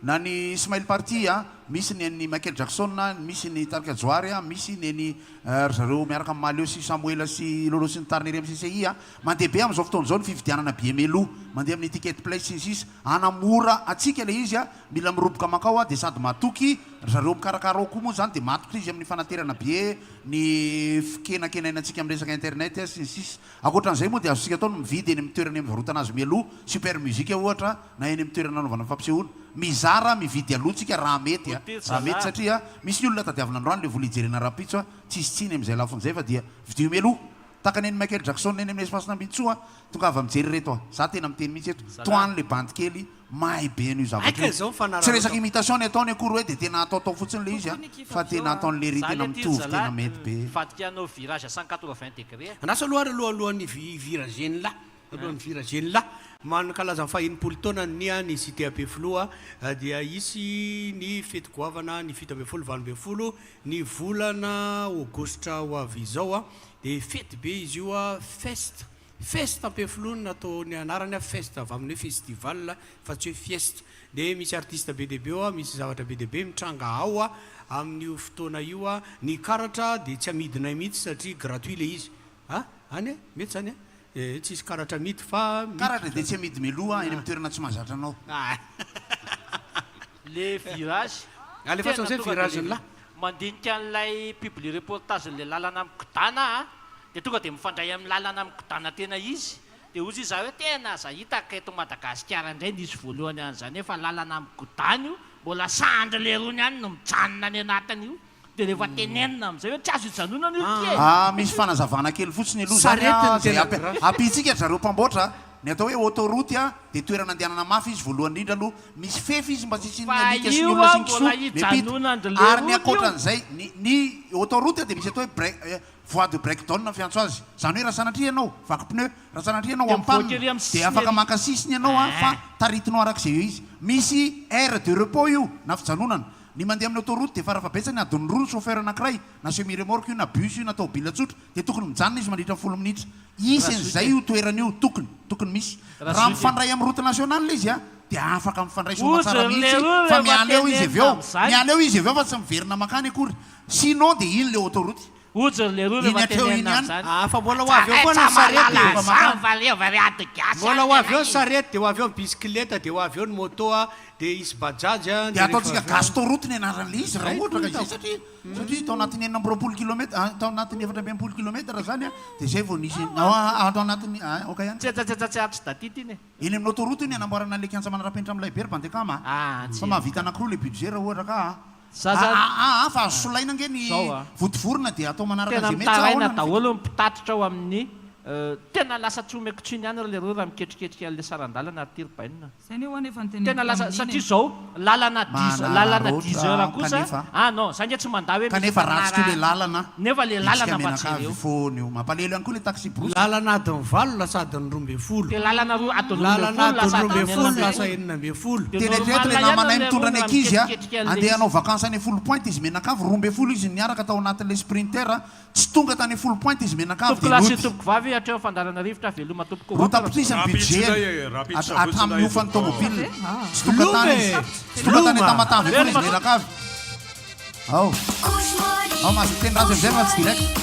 na ny Smile Party a, misy ny an'i Michael Jackson, misy ny tarika Johary a, misy ny an'i ry zareo miaraka amin'i Mahaleo sy Samoela sy Lolo sy ny tariny ery amin'ny CCI a. Mandeha be amin'izao fotoana izao ny fividianana billet mialoha, mandeha amin'ny ticket place sy ny sisa. Hanamora antsika ilay izy a, mila miroboka mankao a, dia sady matoky ry zareo mikarakara ao koa moa izany dia matotra izy amin'ny fanaterana billet, ny fikenakenaina antsika amin'ny resaka internet sy ny sisa. Ankoatran'izay moa dia azontsika atao ny mividy eny amin'ny toerana ivarotana azy mialoha, super music ohatra, na eny amin'ny toerana anaovana fampisehoana. Mizara mividy aloha tsika raha mety a! Raha mety satria misy ny olona tadiavina androany ilay vola hijerena rahampitso a! Tsisy tsiny amin'izay lafiny izay fa dia vidio mialoha. Tahaka ny an'i Michael Jackson eny amin'ny espace Nambintsoa a! Tongava mijery ireto a! Za tena miteny mihitsy eto, tohano ilay bandy kely Mahay be an'io zavatra io. Tsy resaka imitation ny ataony akory hoe dia tena ataotao fotsiny ilay izy an, fa tena ataon'i Lery tena mitovy tena mety be. Mivadika hanao virage à 180 degré. Andraso aloha ary aloha alohan'ny viragen'lah, alohan'ny viragen'lah, mankalaza ny faha 60 taonany ny ny Cité Ampefiloha dia hisy ny fety goavana ny 17 18 ny volana aogositra ho avy izao dia fety be izy io fest Fest Ampefiloha no natao ny anarany a, fest avy amin'ny hoe festival fa tsy hoe fiesta. Dia misy artiste be dia be ao, misy zavatra be dia be mitranga ao amin'io fotoana io. Ny karatra dia tsy amidinay mihitsy satria gratuit ilay izy. A? Any e? Mety izany e? Eh, tsisy karatra amidy fa miditra. Karatra dia tsy amidy mialoha eny amin'ny toerana tsy mahazatra anao. Le virage. Alefaso Tena amin'izay tonga dia virage le ny lahy. Mandinika an'ilay publireportage-n'ilay lalana mikodana aho a, dia tonga dia mifandray amin'ny lalana mikodana tena izy, dia hozy izaho hoe tena aza hita ka eto Madagasikara indray nisy voalohany an'izany hoe fa lalana mikodana io, mbola sandry lerony ihany no mijanona any anatin'io, dia rehefa tenenina amin'izay hoe tsy azo ijanonana io ty e! Ah, misy fanazavana kely fotsiny aloha izany Sarety an, ny izay tena ampi- grave. ampiantsika ry zareo mpamboatra a. Ny atao hoe autoroute a, dia toerana andehanana mafy izy voalohany indrindra aloha, misy fefy izy mba tsy hisian'ny Fa alika sy ny io olona sy an ny kisoa mbola miampita. ijanonandry Ary ny lerony io. ankoatran'izay, ny ny autoroute dia misy atao hoe break voie de breakdown ny fiantso azy. Izany hoe raha sanatria ianao vaky pneu, raha sanatria ianao Dia en mivoaka panne ery amin'ny dia sisiny afaka ery. maka sisiny ianao an, fa taritinao araka izay eo izy. Misy aire de repos io na fijanonana. Ny mandeha amin'ny autoroute dia farafahabetsany adiny roa ny chauffeur anankiray, na semi remorque io na bus io na taobila tsotra, dia tokony mijanona izy mandritra ny folo minitra. Hisy an'izay io toerana io, tokony, tokony misy. Raha mifandray amin'ny route nationale izy dia afaka mifandray soamatsara mihitsy fa miala eo izy avy eo, miala eo izy avy eo fa tsy miverina mankany akory. Sinon dia iny ilay autoroute. Ojo ry leroa Iny rehefa hatreo iny tenenina ihany. amin'izany. Ah, fa mbola ho avy eo foana ny sarety e. Zany fa leo va ry ady gasy Mbola any ho avy eo tena ny sarety, dia ho avy eo ny bisikileta, dia ho avy eo ny moto a, dia hisy bajaj a, Dia dia rehefa ataontsika avy eo. Gastoroute ny anaran'ilay izy raha Zay ohatra ka no izay hitako. satria satria tao anatin'ny 66 kilomètre, ah, tao anatin'ny 64 kilomètre zany a, dia izay vao nisy, ah, tao anatin'ny, ah, ok ihany. Tsy tsy tsy tsy tsy daty ity iny e. Eny amin'ny autoroute iny anamboarana an'ilay kianja manara-penitra milay be ry Bandekama a. Ah, Fa mahavita anankiroa ilay budget raha ohatra ka a. Za zany. Aa fa azo solaina ange ny Zao a. vodivorona dia atao manaraka Tena izay mety sa mitaraina ahoana ny daholo ny mpitatitra ao amin'ny tena lasa tsy omeko tsiny ihany ry leroa raha miketriketrika an'ilay saran-dalana ry ty ry bainina. Zay anie ho'a nefa noteneniko Tena lasa tamin'iny satria e. zao lalana dix lalana dix Manararaotra heures kosa kanefa. ah non za nge tsy mandà hoe misy Kanefa ratsy koa le lalana nefa le dia lalana tsika mba mianakavy jereo. foana io. Mampalahelo ihany koa le taxi brousse. Lalana adiny valo lasa adiny 12. Dia lalana roa adiny Lalana 12 lasa adiny adiny 12 lasa 16. 16. Dia Tena eritrereto normal le ihany namanay ry mitondra leroa ny raha ankizy a, miketriketrika an'le andeha izy. hanao vacances any Foulpointe izy mianakavy, 12 izy niaraka tao anatin'le sprinter, Tsy tonga tany Foulpointe izy mianakavy Tompoko dia lahy sy nody. tompoko vavy hatreo fandaharana rivotra veloma tompoko Roa tapitrisa ny budget-ny hatramin'ny hofan'ny tomobile. Tsy tonga tany izy. Tsy tonga tany Tamatave akory izy mianakavy. Ao. Ao mahazo miteny ratsy amin'izay fa tsy direct.